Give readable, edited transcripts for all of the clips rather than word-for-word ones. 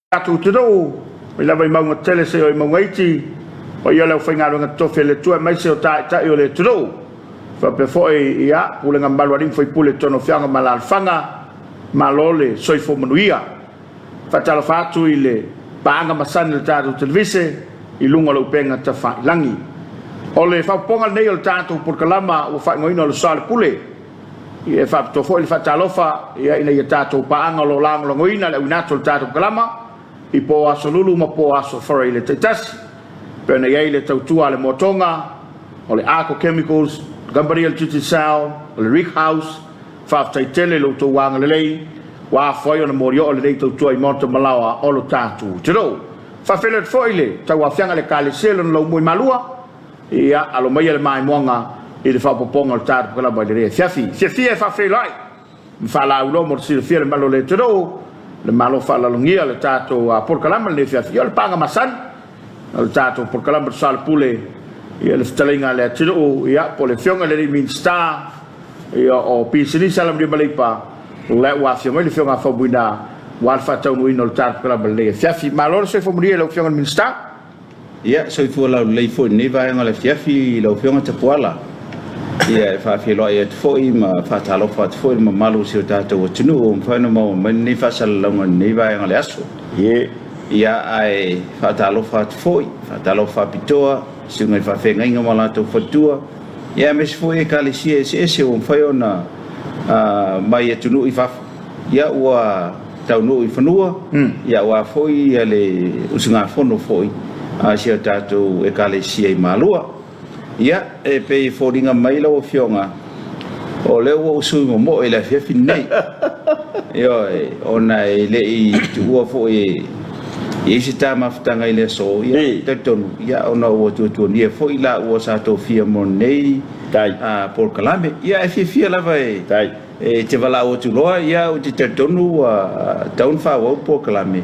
Tatou atunuu, mai lava i mauga tetele seia oo i mauga iti, paia o le aufaigaluega totofi a le Atua aemaise o Taitai o le atunuu, faapea foi ia pulega mamalu a alii ma faipule i totonu o afioaga ma alaalafaga, malo le soifua manuia. Faatalofa atu i le paaga masani a le tatou televise i luga o le upega tafailagi. O le faaopoopoga lenei o le tatou polokalama ua faaigoaina o le Soa o le Pule. E faapitoa foi le faatalofa ina ia tatou paaga o lo o lagolagoina le auina atu o le tatou polokalama i po Aso Lulu ma po Aso Faraile taitasi. E pei ona i ai le tautua a le Moatoga, o le Arco Chemicals, le Kamupani a le Digicel, o le Rick House, faafetai tele i lo outou agalelei ua afua ai ona molioo lenei tautua i maota ma laoa o lo tatou atunuu. Faafeiloai atu foi le tauaofiaga a le Ekalesia i lona laumua i Malua, Ia, alo maia le maimoaga i le faaopoopoga o le tatou polokalama i lenei afiafi. Fiafia e faafeiloai ma faalauiloa mo le silafia e le mamalu o le atunuu le Malo faaaloalogia le tatou polokalama i lenei afiafi. Ia, o le paga masani o le tatou polokalama tusa o le pule, ia, le fetalaiga a le atunuu, ia, po o le Afioga i le alii Minisita, ia, o Pisinisi, Alamanuia ma Leipa, o lea ua afio mai le Afioga a Faumuina aua le faataunuuina o le tatou polokalama i lenei afiafi. Malo le soifua manuia i lau Afioga i le Minisita. Ia, soifua laulelei foi i lenei vaega o le afiafi i lau Afioga Tapuala. Ia, e faafeiloai atu foi ma faatalofa atu foi i le mamalu o si o tatou atunuu ua mafai ona maua mai lenei faasalalauga i lenei vaega o le aso. Ia, ae faatalofa atu foi, faatalofa faapitoa i susuga i faafeagaiga ma latou faletua, ia aemaise foi Ekalesia eseese ua mafai ona mai atunuu i fafo. Ia ua taunuu i fanua, ia aua foi le usugafono foi a si a tatou Ekalesia i Malua. Ia, e pei e foliga mai lau Afioga, o lea ua ou sui momoe i le afiafi lenei. Ioe, ona e le i tuua foi e i ai se ta mafutaga i le aso, ia, ou te talitonu, ia, ona ua tuatuagia foi laua sa tofia mo lenei polokalame. Ia, ae fiafia lava e. E te valaau atu loa, ia ou te talitonu ua tatau ona faaauau le polokalame,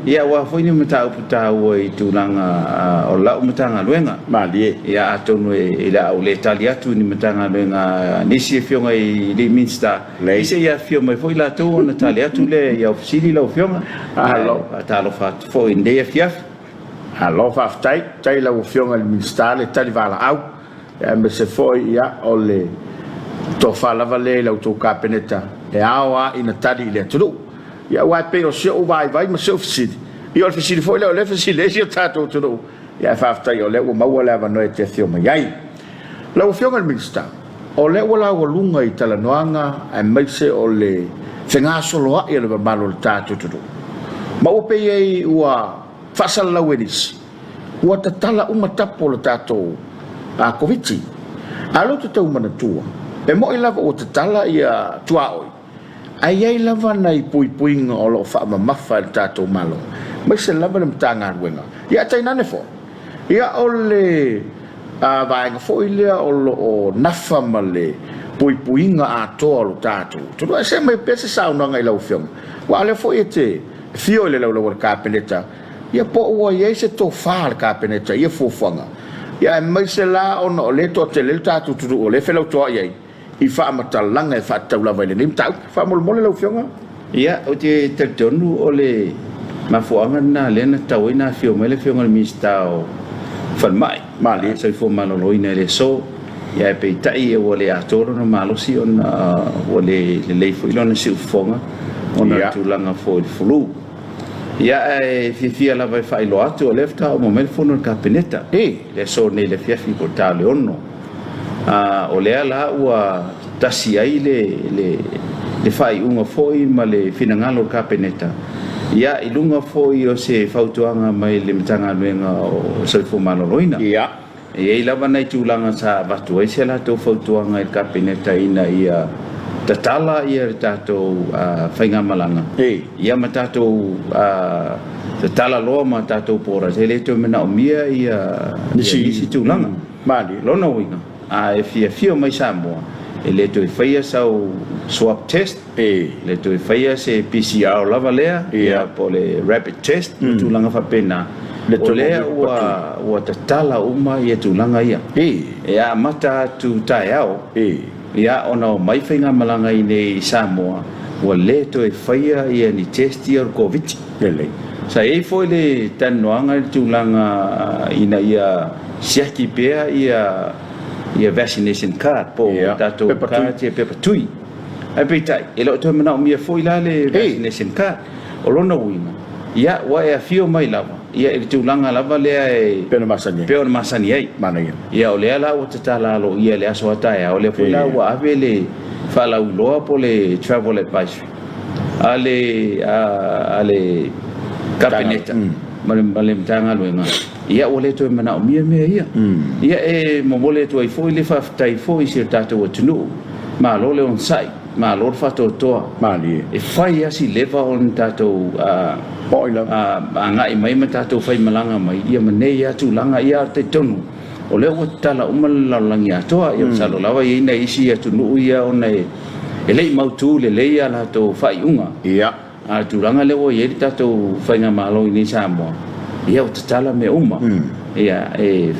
ia aua foi ni mataupu taua i tulaga o lau Matagaluega. Malie. Ia atonu e le a ou le tali atu i ni Matagaluega a nisi Afioga i alii Minisita, Lelei. se i afifio mai foi latou ona tali atu lea i au fesili lau Afioga. Malo. Ae faatalofa atu foi i lenei afiafi. Malo faafetai. Faafetai i lau Afioga i le Minisita le tali valaau. Aemaise foi o le tofa lava lea i la outou Kapeneta e ao lava ina tali i le atunuu. Aua e pei o si ou vaivai ma si ou fesili, ia o le fesili foi lea o lea e fesili ai si o tatou atunuu, ae faafetai o lea ua maua le avanoa e te afio mai ai. Lau Afioga i le Minisita, o lea ua laualuga i talanoaga aemaise o le fegasoloai o le mamalu o le tatou atunuu, ma ua pei ai ua faasalalau e nisi, Ua tatala uma tapu o le tatou Koviti. A o lea ou te tau manatua, e moni lava ua tatala ia tuaoi, ae i ai lava nai puipuiga o lo o faamamafa e le tatou Malo, aemaise lava le Matagaluega. Ia ae tainane foi, ia o le vaega foi lea o lo o nafa ma le puipuiga atoa o lo tatou atunuu. Ae se mai pea se saunoaga i lau Afioga, aua o lea foi e te afio i le laulau a le Kapeneta, Ia po ua i ai se tofa a le Kapeneta i ia fuafuaga, ia aemaise la ona o lea e toatele ai le tatou atunuu o lea e felautoa'i ai i faamatalaga e faatatau lava i lenei mataupu. Faamolemole lau Afioga. Ia, ou te talitonu o le mafuaaga lena lea na tatau ai ona afio mai le Afioga i le Minisita o Falemai, Malie. Soifua Maloloina i le aso, ia ae peitai ua le atoa lona malosi ona ua le lelei foi lona siufofoga ona o le tulaga foi i le flu. Ia, ae fiafia lava e faailoa atu, o lea faatoa uma mai le fono a le Kapeneta i le aso nei i le afiafi po o le ta o le 6. O lea la ua tasi ai le faaiuga foi ma le finagalo o le Kapeneta, ia, i luga foi o se fautuaga mai le Matagaluega o Soifua Maloloina. E i ai lava nai tulaga sa avatu ai se latou fautuaga i le Kapeneta ina ia tatala le tatou faigamalaga ia ma tatou tatala loa ma tatou borders, e le toe manaomia ia nisi tulaga. Lona uiga, a e fia afio mai Samoa, e le toe faia sau swab test, e le toe faia se PCR lava lea, ia po o le rapid test ma tulaga faapena. O lea ua tatala uma ia tulaga ia. E amata atu taeao, ia ona omai faigamalaga i inei i Samoa, ua le toe faia ia ni test ia o le Koviti. Lelei. Sa i ai foi le talanoaga i le tulaga ina ia siaki pea ia ia vaccination card po o tatou card ia pepa tui. Ae peitai, e le o toe manaomia foi la le vaccination card. O lona uiga, ia ua e afio mai lava ia i le tulaga lava lea e pei ona masani ai. Pei ona masani ai. Manaia. Ia o lea la ua tatala aloaia i le aso a taeao, lea foi la ua ave le faalauiloa po o le travel advisory a le a le Kapeneta ma le Matagaluega, ia ua le toe manaomia mea ia. Ia e momoli atu ai foi le faafetai foi i si o tatou atunuu, malo le onosai, malo le faatoatoa. Malie. E fai lava si leva ona tatou agai mai ma tatou faimalaga mai ia ma nei lava tulaga. Ia ae talitonu o lea ua tatala uma le lalolagi atoa. Ia masalo lava e i ai nai isi atunuu ia ona e le i mautu lelei a latou faaiuga. A o le tulaga lea ua i ai le tatou faigamalo i inei i Samoa, ia ua tatala mea uma. Ia e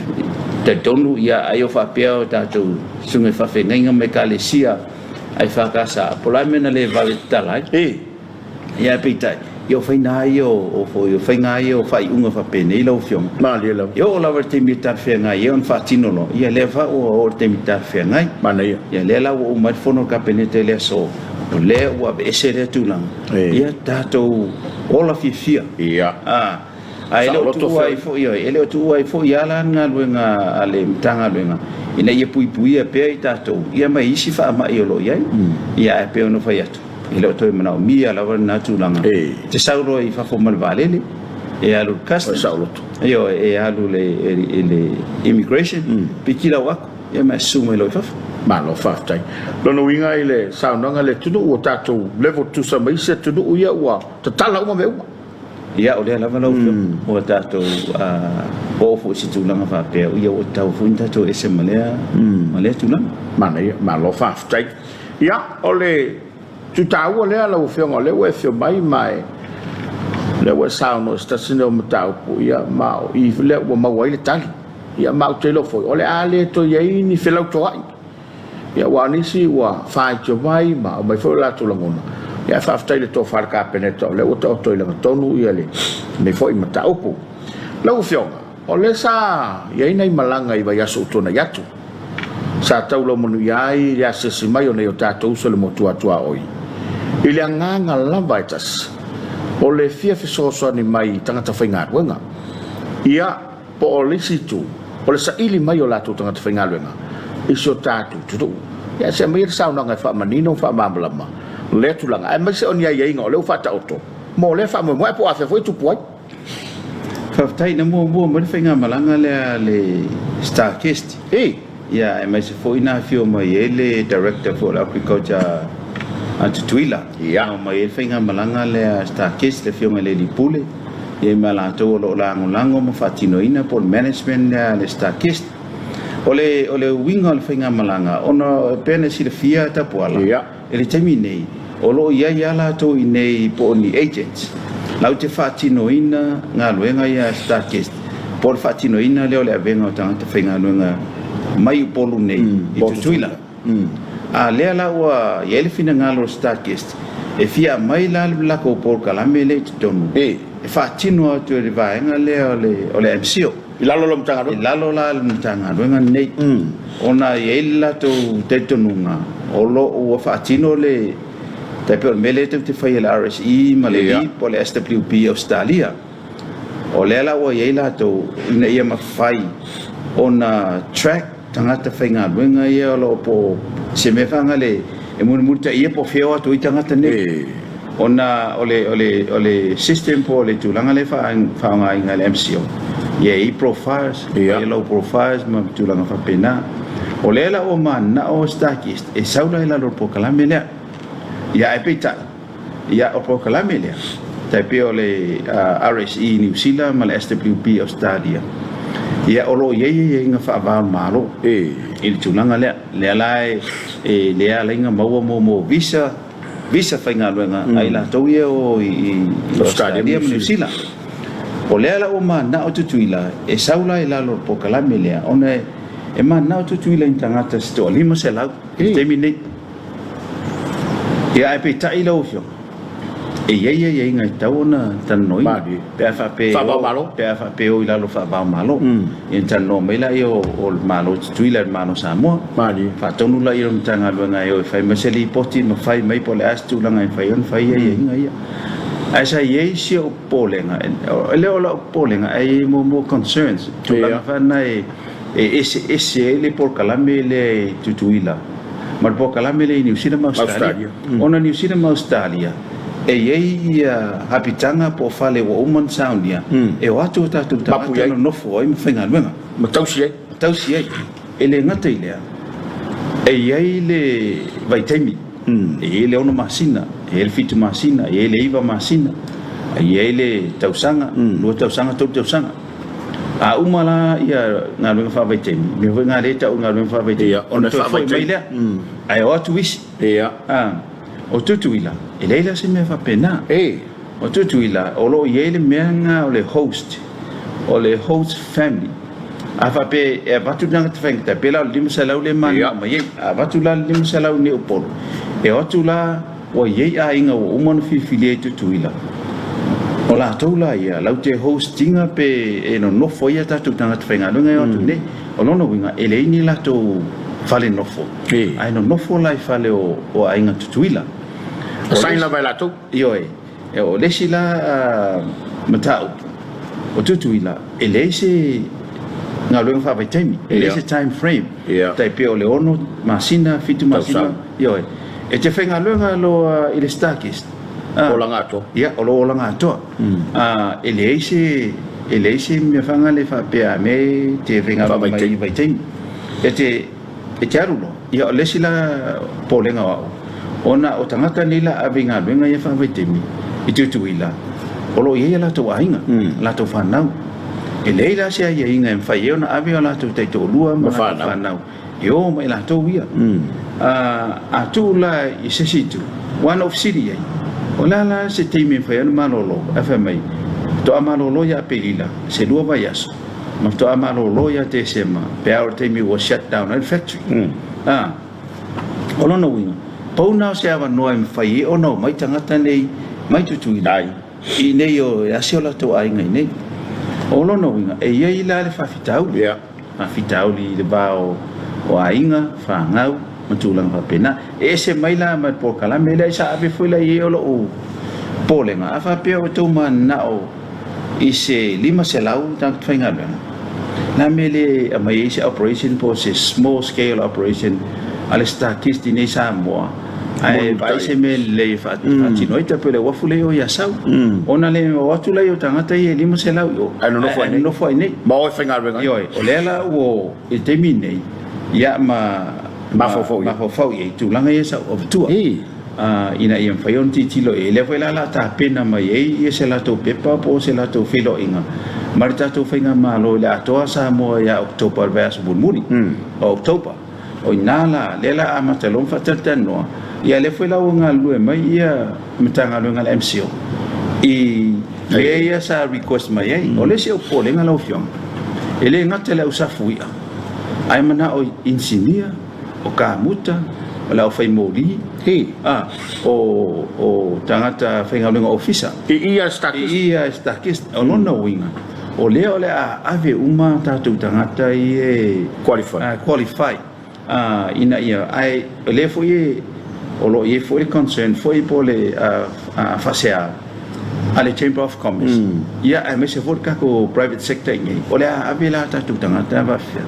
talitonu ia ai o faapea o tatou susuga i faafeagaiga ma ekalesia a EFKS, po o le a le mea na le vave tatala ai. Ia ae peitai, ia o faiga lava ia o, o faiga lava ia o faaiuga faapenei lau Afioga. Malie lava. E oo lava i le taimi e talafeagai ai ona faatino loa, ia lea fa ua oo i le taimi talafeagai. Manaia. Ia lea la ua uma ai le fono a le Kapeneta i le aso, o lea ua aveese lea tulaga. Ia tatou ola fiafia. Ia. Ae le o tuua ai foi, ioe, e le o tuua ai foi lava la le galuega a le Matagaluega ina ia puipuia pea i tatou ia mai isi faamai o lo o i ai. Ia ae pei ona fai atu, e le o toe manaomia lava lena tulaga. E te sau loa i fafo ma le vaalele, e alu i le customs, ioe, e alu i le immigration, piki lau ato, ia ma e susu mai loa i fafo. Malo faafetai. Lona uiga i le saunoaga a le atunuu ua tatou level tutusa ma isi atunuu ia ua tatala uma mea uma. Ia, o lea lava lau Afioga, ua tatou oo foi i se tulaga faapea, ia ua tatau foi ona tatou ese ma lea, ma lea tulaga. Manaia, malo faafetai. Ia, o le itu taua lea lau Afioga, o lea ua e afio mai ma e, o lea ua e saunoa i se tasi lenei o mataupu, ia, ma o i lea ua maua ai le tali. Ia, ma ou te iloa foi, o le a le toe i ai ni felautoa'i. Ia, aua o nisi ua faitio mai ma aumai foi o latou lagona, ia ae faafetai i le tofa a le Kapeneta o lea ua taoto i lagatonu ia lenei foi mataupu. Lau Afioga, o lea sa i ai nai malaga i vaiaso ua tuanai atu, sa taulaumanuia ai le asiasi mai o nai o tatou uso i le motu atuaoi, i le agaga lava e tasi, o le fia fesoasoani mai i tagata faigaluega. Ia, Po o le isi itu, o le saili mai o latou tagata faigaluega i si o tatou atunuu. Ia, se aumaia le saunoaga e faamanino ma faamalamalama lea tulaga, aemaise o ni aiaiga o lea ua faataoto mo lea faamoemoe, ae po o afea foi e tupu ai. Faafetai. Na muamua mai le faigamalaga lea a le Starkist. Ia, aemaise foi na afio mai ai le Director foi o le Agriculture a Tutuila. Na omai ai le faigamalaga lea a Starkist, le Afioga i le Alii Pule, ia ma latou o lo o lagolago ma faatinoina po o le management lea a le Starkist. O le, o le uiga o le faigamalaga, ona e pei ona silafia Tapuala, I le taimi nei, o lo o i ai lava latou i inei po o ni agents latou te faatinoina galuega ia a Stargest po o le faatinoina lea o le avega o tagata faigaluega mai Upolu nei i Tutuila. A lea la ua i ai le finagalo o Stargest e fia aumai la le latou polokalame lea i totonu e faatino atu e le vaega lea o le MCIL. I lalo o lau Matagaluega? I lalo la o le Matagaluega lenei, ona e i ai le latou talitonuga o lo o ua faatino le, tai pei o le mea lea tou te faia i le RSE ma le LEAP po o le SWP i Ausetalia. O lea la ua i ai latou ina ia mafai ona track tagata faigaluega ia o lo o po o se mea faagale e mulimulitaia po o fea o atu ai tagata nei ona o le o le o le system po o le tulaga lea e faaaogaina e le MCIL ia e i ai profiles e i ai lau profiles ma tulaga faapena. O lea la ua mananao Starkist e sau la i lalo o le polokalame lea. Ia ae peitai Ia, o le polokalame lea, Tai pei o le RSE i Niu Sila ma le SWP i Ausetalia, ia o lo o i ai aiaiga faava o le Malo i le tulaga lea. Lea la e lea ala ai ona maua mo visa, visa faigaluega a i latou ia e o i Ausetalia ma Niu Sila. O lea la ua mananao Tutuila e sau la i lalo o le polokalame lea ona e mananao Tutuila i ni tagata se toa 500 i le taimi lenei. Ia ae peitai lau Afioga, e i ai aiaiga e tatau ona talanoaina pe a faapea pe a faapea e o i lalo faava o Malo. Ia ona talanoa mai lea o le Malo Tutuila i le Malo o Samoa. Faatonu lea o le Matagaluega e o e fai mai se lipoti ma fai mai po o le a se tulaga e mafai ai ona fai aiaiga ia. Ae sa i ai si ou popolega, e le o lau popolega ae i ai muamua concerns, tulaga foi na e eseese ai le polokalame lea i Tutuila ma le polokalame lea i Niu Sila ma Ausetalia. Ona o Niu Sila ma Ausetalia, e i ai apitaga po o fale ua uma ona saunia e o atu o tatou tagata nonofo ai ma faigaluega. Ma tausi ai. Ma tausi ai. E le gata i lea, e i ai le vaitaimi, e i ai le 6 masina, e i ai le 7 masina, e i ai le 9 masina, e i ai le tausaga, 2 tausaga, 3 tausaga. A uma la ia galuega faavaitaimi, mea foi na lea e tau o galuega faavaitaimi, ona toe foi mai lea, ae o atu isi. O Tutuila, e leai la se mea faapena. O Tutuila, o lo o i ai le mea lena o le host, o le host family. A faapea e avatu le tagata faigata, pei la o le 500 lea e mananao mai ai. A avatu la le 500 i nei Upolu, e o atu la ua i ai aiga ua uma ona filifilia i Tutuila, o latou la ia latou te host ina pe e nonofo ai a tatou tagata faigaluega e o atu nei. O lona uiga, e leai ni latou fale nofo, ae nonofo la i fale o aiga Tutuila. Assign lava e latou. Ioe. O le isi la mataupu o Tutuila, e leai se galuega faavaitaimi, e leai se time frame, tai pei o le 6 masina, 7 masina, ioe. E te faigaluega loa i le Starkist, olaga atoa. Ia, o lou olaga atoa. E leai se, e leai se mea faagale faapea a mea e te faigaluega mai i vaitaimi. E te, e te alu loa, ia o le isi la popolega o au, ona o tagata nei la ave i galuega ia faavaitaimi i Tutuila, o lo o i ai a latou aiga, a latou fanau. E leai la se aiaiga e mafai ai ona ave o latou taitoalua ma latou fanau e o ma i latou ia. A tuu la i se isi itu, ua na ou fesili i ai, o le a la se taimi e mafai ai ona malolo? Ae fai mai, faatoa malolo ia Aperila, se 2 vaiaso, ma faatoa malolo ia Tesema pe a oo i le taimi ua shut down ai le factory. O lona uiga, pau na o se avanoa e mafai ai ona omai tagata nei mai Tutuila i inei o e ase o latou aiga i inei. O lona uiga, e i ai la le faafitauli, faafitauli i le va o aiga, fanau ma tulaga faapena. E ese mai la ma le polokalame lea, sa ave foi la i ai o lou popolega, a faapea ua outou mananao i se 500 tagata faigaluega, na mea le aumai ai se operation po o se small scale operation a le Starkist i nei Samoa, ae vaai se mea lelei e faatino ai, tai pei o le uafu lea i o i Asau. Ona le o atu lea o tagata ia e 500 i o, ae nonofo ai nei, ma o e faigaluega ai. Ioe, o lea la ua i le taimi nei, ia ma mafaufau i ai tulaga ia sa ou avatua. Ina ia mafai ona tilotilo i ai. Lea foi la o le a tapena mai ai se latou pepa po o se latou feiloaiga ma le tatou faigamalo i le atoa Samoa ia October, le vaiaso mulimuli o October. O i ina la, lea o le a amata loa ona faatalatalanoa, ia lea foi la ua galulue mai ia Matagaluega a le MCIL i mea ia sa request mai ai. O le isi ou popolega lau Afioga, e le gata i le au safu i'a, ae manao i inisinia, o kamuta, o le aufai moli, a, o, o tagata faigaluega ofisa. I i a Starkist. I i a Starkist. O lona uiga, o lea o le a ave uma tatou tagata ia e Qualify. A, qualify, a, ina ia, ae o lea foi e, o lo o i ai foi le concern foi po o le a, a, faasea a le Chamber of Commerce, ia aemaise foi le tatou private sector i inei, o le a ave la tatou tagata faapefea?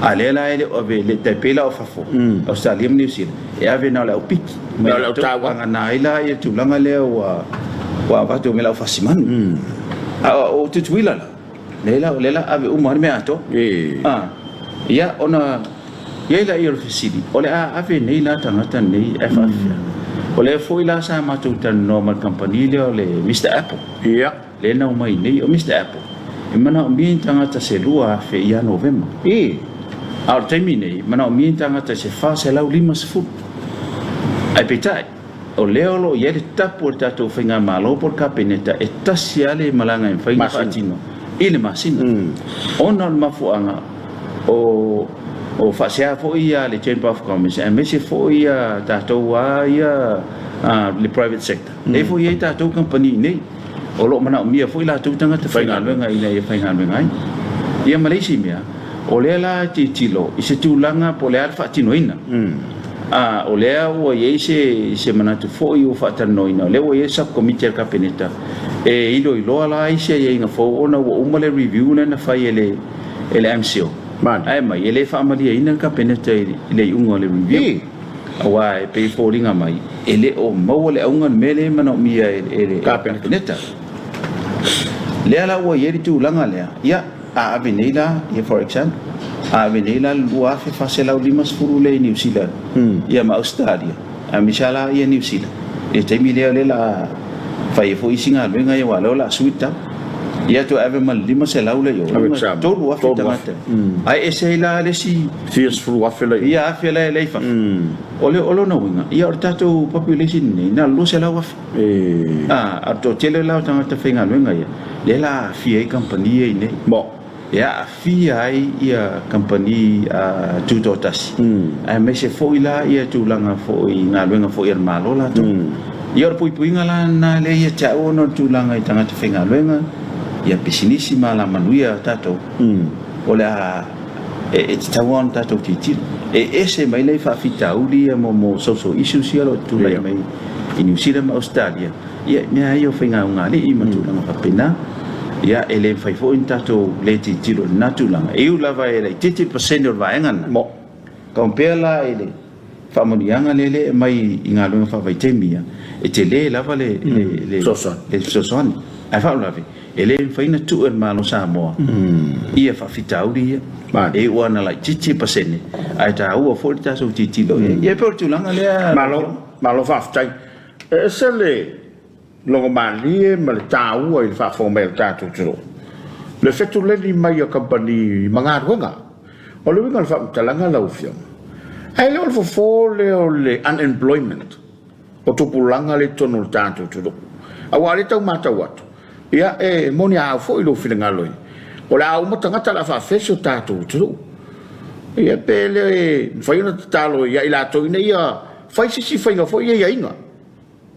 A lea la e le o ave, le tai pei la o fafo, Ausetalia ma Niu Sila, e ave na o le au piki mai Na o le au taua. Vagana ai la ia tulaga lea ua ua avatu mai le au fasimanu. A o Tutuila la, lea la o lea la ave uma le mea atoa. A, ia ona i ai lea o le fesili, o le a ave nei la tagata nei ae faapefea? O lea foi la sa matou talanoa ma le kamupani lea o le Mister Apple. Ia. Lea na omai nei. O Mister Apple, e manaomia ni tagata se 2,000 ia Novema. I. A o le taimi nei, e manaomia ni tagata se 450. Ae peitai, o lea o lo o i ai le tapu a le tatou Faigamalo po o le Kapeneta e tasi lava le malaga e mafai ona faatino i le masina. Ona o le mafuaaga o o faasea foi ia le Chamber of Commerce aemaise foi ia tatou a ia le private sector. Lea foi e i ai tatou kamupani i inei o lo o manaomia foi latou tagata faigaluega ina ia faigaluega ai. Ia ma le isi mea, o lea la e tilotilo i se tulaga po o le a le faatinoina. A o lea ua i ai se se manatu foi ua faatalanoaina, o lea ua i ai le sub-committee a le Kapeneta e iloiloa la isi aiaiga fou ona ua uma le review lea na fai e le e le MCIL. Ae mai, e le faamalieina le Kapeneta i le iuga o le review. Aua e pei e foliga mai e le o maua le auga o le mea lea e manaomia e le Kapeneta. Lea la ua i ai le tulaga lea, ia, a ave nei la, ia for example, a ave nei la le 2,450 lea i Niu Sila ia ma Ausetalia, aemaise lava la ia Niu Sila, i le taimi lea o lea o le a fai ai foi isi galuega ia aua o lea o le a sui le tau. Ia toe ave ma le 500 lea i o, 3,000 tagata. Ae ese ai la le isi fia sefulu afe la i ia afe la e i fafo. O le o lona uiga, ia o le tatou population nei, na o le 200,000. A o le toatele la o tagata faigaluega ia, lea la aafia ai kamupani ia i inei. E aafia ai ia kamupani tutoatasi, aemaise foi la ia tulaga foi i galuega foi a le Malo latou. Ia o le puipuiga la lena lea ia te au ona o le tulaga i tagata faigaluega, ia pisinisi ma alamanuia a tatou, o le a e tatau lava ona tatou tilotilo. E ese mai nai faafitauli ia mo social issues ia o lo o tulai mai i Niu Sila ma Ausetalia, Ia, i mea ia o faiga ugaalii ma tulaga faapena, ia, e le mafai foi ona tatou le tilotilo i lena tulaga. E ui lava e laitiiti le pasene o le vaega lena, compare la i le faamanuiaga lea e aumai i galuega faavaitaimi ia, e tele lava le fesoasoani. Ae faalavelave, e le mafai ona tuu e le Malo o Samoa ia faafitauli ia. E iu lava ina laitiiti le pasene, ae taua foi le tatou tilotilo i ai. Ia e pei o le tulaga lea. Malo, malo faafetai. E ese le logomalie ma le taua i le faafofoga mai a le tatou atunuu, le fetuleni mai a kamupani ma galuega. O le uiga o le faamatalaga lau Afioga, ae le o le fofo lea o le unemployment o tupulaga lea i totonu o le tatou atunuu. Aua o lea e tau matau atu, ia e moni a au foi lou finagalo i, o le a uma tagata o le a faafea si o tatou atunuu. Ia pe le mafai ona tatalo ia i latou ina ia Fai se isi faiga foi ia aiaiga.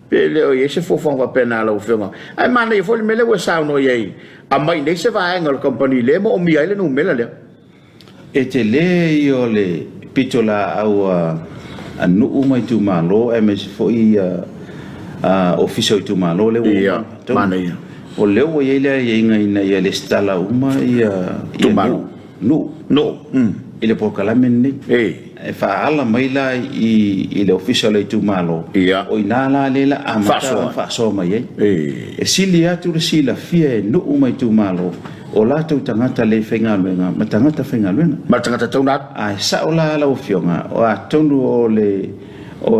Pe le o i ai se fuafuaga faapena a lau Afioga. Ae manaia foi le mea lea ua e saunoa i ai, aumai nei se vaega o le kamupani lea e moomia ai le numera lea. E tele ia o le pitolaau a nuu ma itumalo aemaise foi ofisa o itumalo lea ua uma ona faatonu. Manaia. O lea ua i ai le aiaiga ina ia lesitala uma ia nuu. Nuu. I le polokalame lenei. E faaala mai la i le ofisa o le itumalo, o i ina la lea o le a amata ona faasoa mai ai. E sili atu le silafia e nuu ma itumalo o latou tagata le faigaluega ma tagata faigaluega. Ma le tagata tauna atu. Ae sao la lau Afioga, atonu o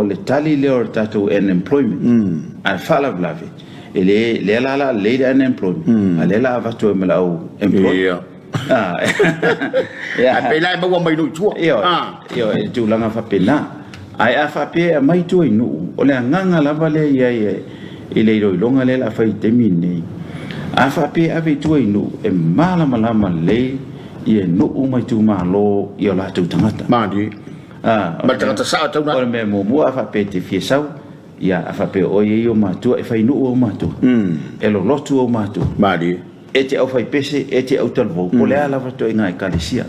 le tali lea o le tatou unemployment, ae faalavelave, lea la o le a lelei le unemployment, a o lea o le a avatu ai ma le au employment. Ae pei la e maua mai nuu i tua. Ioe, i tulaga faapena. Ae a faapea e aumai i tua i nuu, o le agaga lava lea e i ai i le iloiloga lea o le a fai i le taimi lenei, a faapea e ave i tua i nuu, e malamalama lelei ia nuu ma itumalo i o latou tagata. Malie. Ma le tagata sao e tatau ona O le mea muamua a faapea e te fia sau, ia a faapea o oe e i ai ou matua, e fai nuu ou matua. E lolotu ou matua. Malie. E te aufaipese, e te autalavou, po o le a lava ituaiga ekalesia.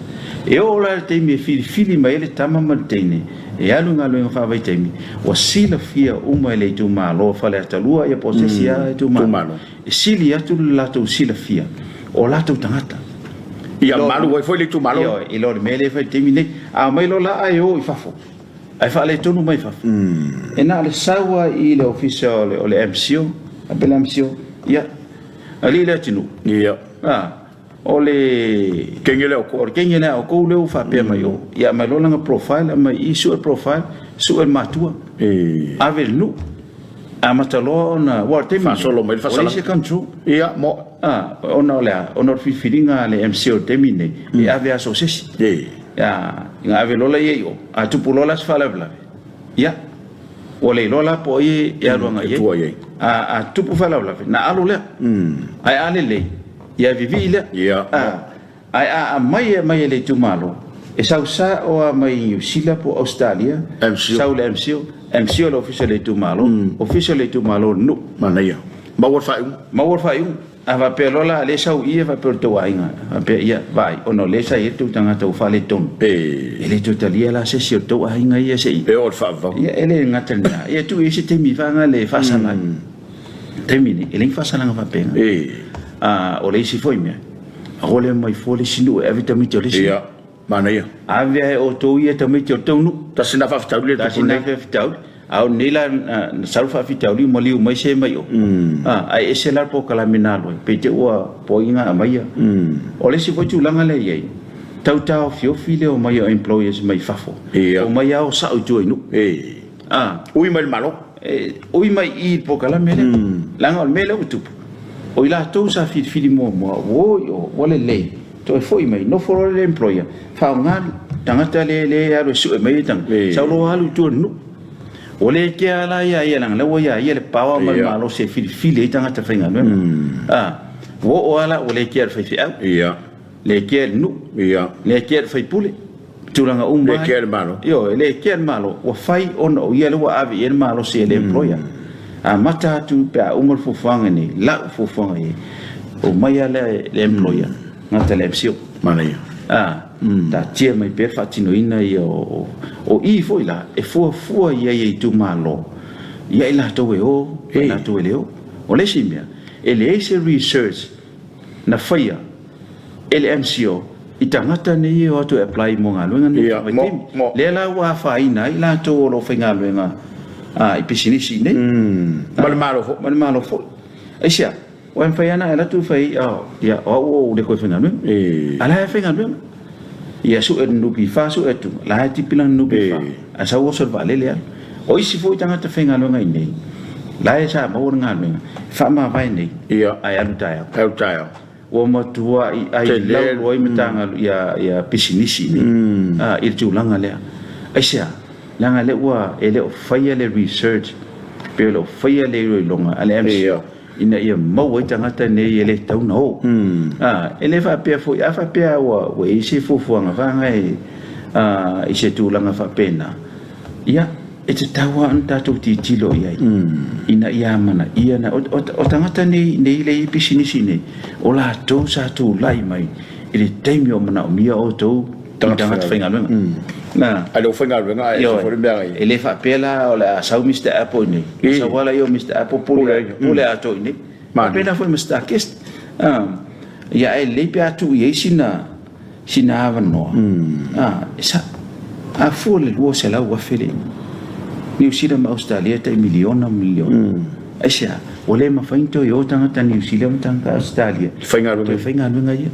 E oo la i le taimi e filifili mai ai le tama ma le teine e alu i galuega faavaitaimi, ua silafia uma e le itumalo o Faleata 2 ia po o se isi lava itumalo, e sili atu le latou silafia o latou tagata. Ia malu ai foi le itumalo. Ioe, i lo le mea lea e fai i le taimi nei. A omai loa la ae o i fafo, ae faaletonu mai fafo, e na o le sau lava i le ofisa o le MCIL, faapea le MCIL, ia, Alii le atunuu. Ia. A, o le kenge lea o outou. O le kenge lea a outou lea ua faapea mai o. Ia aumai loa lana profile, aumai i i, sue le profile, sue le matua. E. Ave i le nuu. Amata loa ona, aua o le taimi lenei, Faasolo mai le ua leai faasalaga. se control. Ia, mo. A, ona o le a? Ona o le filifiliga a le MC o le taimi lenei, e ave lava so o se isi. A, ina ave loa la ia i o, a tupu loa la se faalavelave, ia, ua le iloa la po o ai e alu agai i ai. A, a tupu faalavelave, ona alo lea. Ae a lelei, ia vivii lea. A, ae a aumai e aumai e le itumalo, e sau sao lava mai Niu Sila po o Ausetalia, sau i le MCIL, MCIL le ofisa o le itumalo, ofisa o le itumalo o le nuu. Manaia. Maua le faaiuga. Maua le faaiuga. A faapea loa la lea e sau i i e faapea o le tou aiga, faapea ia vaai ona o lea sa i ai le tou tagata ua faaletonu, e le toe talia la se isi o le tou aiga ia se i E oo i le faavavau. Ia e le gata i lena, ia tuu i ai se taimi faga le faasala ai. Taimi nei, e leai ni faasalaga faapena. A o le isi foi mea, aua le omai fua le isi nuu e ave tamaiti o le isi nuu. Ia, manaia. Ave lava e outou ia tamaiti o le tou nuu. Tasi lena faafitauli lea e Tasi tupu lena nei. faafitauli. A o lenei la na sau le faafitauli ua maliu mai se mai o. Ae ese la le polokalame na alu ai, pei te ua poiga aumaia. O le isi foi tulaga lea e i ai, tau taofiofi le omai o employers mai fafo, omai lava o sao i tua i nuu. Ui mai le Malo. Ui mai i i le polokalame lea. Leaga o le mea lea ua tupu, o i latou sa filifili muamua, ua o i o, ua lelei, Toe foi mai, nofo loa le employer, faaaoga le tagata lea lea e alu e sue mai le tagata, sau loa alu i tua i le nuu. Ua le kea la ia ia leaga o lea ua ia ia le power ma le malosi e filifili ai tagata faigaluega. A, ua oo lava la ua le kea i le faifeau, le kea i le nuu, le kea i le faipule, tulaga uma Le kea i le Malo. Ioe, le kea i le Malo, ua fai ona o ia lea ua ave i ai le malosi e le employer. Amata atu pe a uma le fuafuaga nei, lau fuafuaga i ai, omai lava le, le employer, gata le MCO. Manaia. A, taatia mai pea le faatinoina ia o, o i foi la, e fuafua i ai e itumalo, ia i latou e o, ma i latou e le o. O le isi mea, e leai se research na faia e le MCO i tagata nei e o atu e apply mo galuega nei i vaitaimi. Lea la ua afaina ai latou o lo o faigaluega i pisinisi i nei. Ma le Malo foi. Ma le Malo foi. Aisea? Aua e mafai lava ona e alu atu fai ai, ia, o au ua ou le toe faigaluega. A o la e faigaluega. Ia sue le NPF, sue atu, o la e tipi lana NPF, ae sau oso i le vaalele alu. O isi foi tagata faigaluega i inei, la e sa maua le galuega, e faamavae nei, ae alu taeao. Alu taeao. Ua matuai ai lau ai Matagaluega ia pisinisi i inei i le tulaga lea. Aisea? Leaga lea ua e le o faia le research pe le o faia le iloiloga a le MCIL ina ia maua ai tagata nei e le tatau ona o. E le faapea foi, a faapea ua i ai se fuafuaga vaega i se tulaga faapena, ia, e tatau lava ona tatou tilotilo i ai ina ia amanaia. O tagata nei lea e i ai pisinisi nei, o latou sa tulai mai i le taimi o manaomia outou tagata faigaluega. Ae le o faigaluega ae ese foi le mea E le faapea la o le a sau Mister Apple i inei, e sau lava la Mister Apple pule atoa i inei. Faapena foi ma Starkist. Ia ae lelei pe a tuu i ai sina sina avanoa. E sao. A fua le 200,000 le Niu Sila ma Ausetalia e tai miliona ma miliona. Aisea? Ua le mafai ona toe o tagata Niu Sila ma tagata Ausetalia toe faigaluega ia.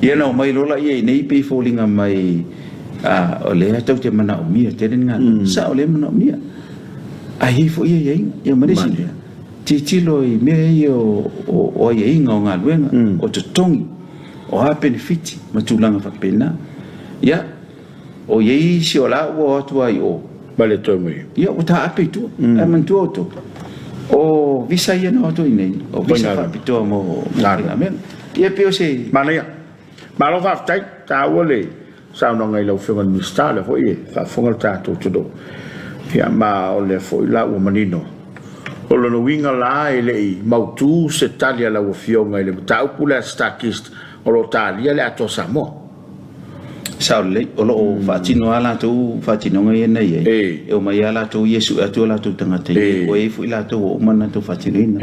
Ia na omai loa laia i inei pei e foliga mai o lea tou te manaomia tele ni galuega. Sao lea e manaomia. Ae i ai foi aiaiga. Ia ma le isi mea, tilotilo i mea ia o aiaiga o galuega, o totogi, o a penefiti ma tulaga faapena. Ia, o i ai isi o la ua o atu lava i o. Ma le toe mai. Ia, ua taape i tua. Ae manatua outou, o visa ia na o atu i inei, o visa faapitoa mo faigaluega. Ia pei o se. Manaia. Malo faafetai. Taua le saunoaga i lau Afioga i le Minisita, o lea foi e faafofoga le tatou atunuu. Ia ma o lea foi la ua manino. O lona uiga la e le i mautu se tali a lau Afioga i le mataupu lea a Starkist o lo o talia le Atoa Samoa. Sao lelei, o lo o faatino lava latou faatinoga ia na i ai, e omai lava latou ia e sue atu o latou tagata ia, ua i ai foi latou ua uma ona latou faatinoina.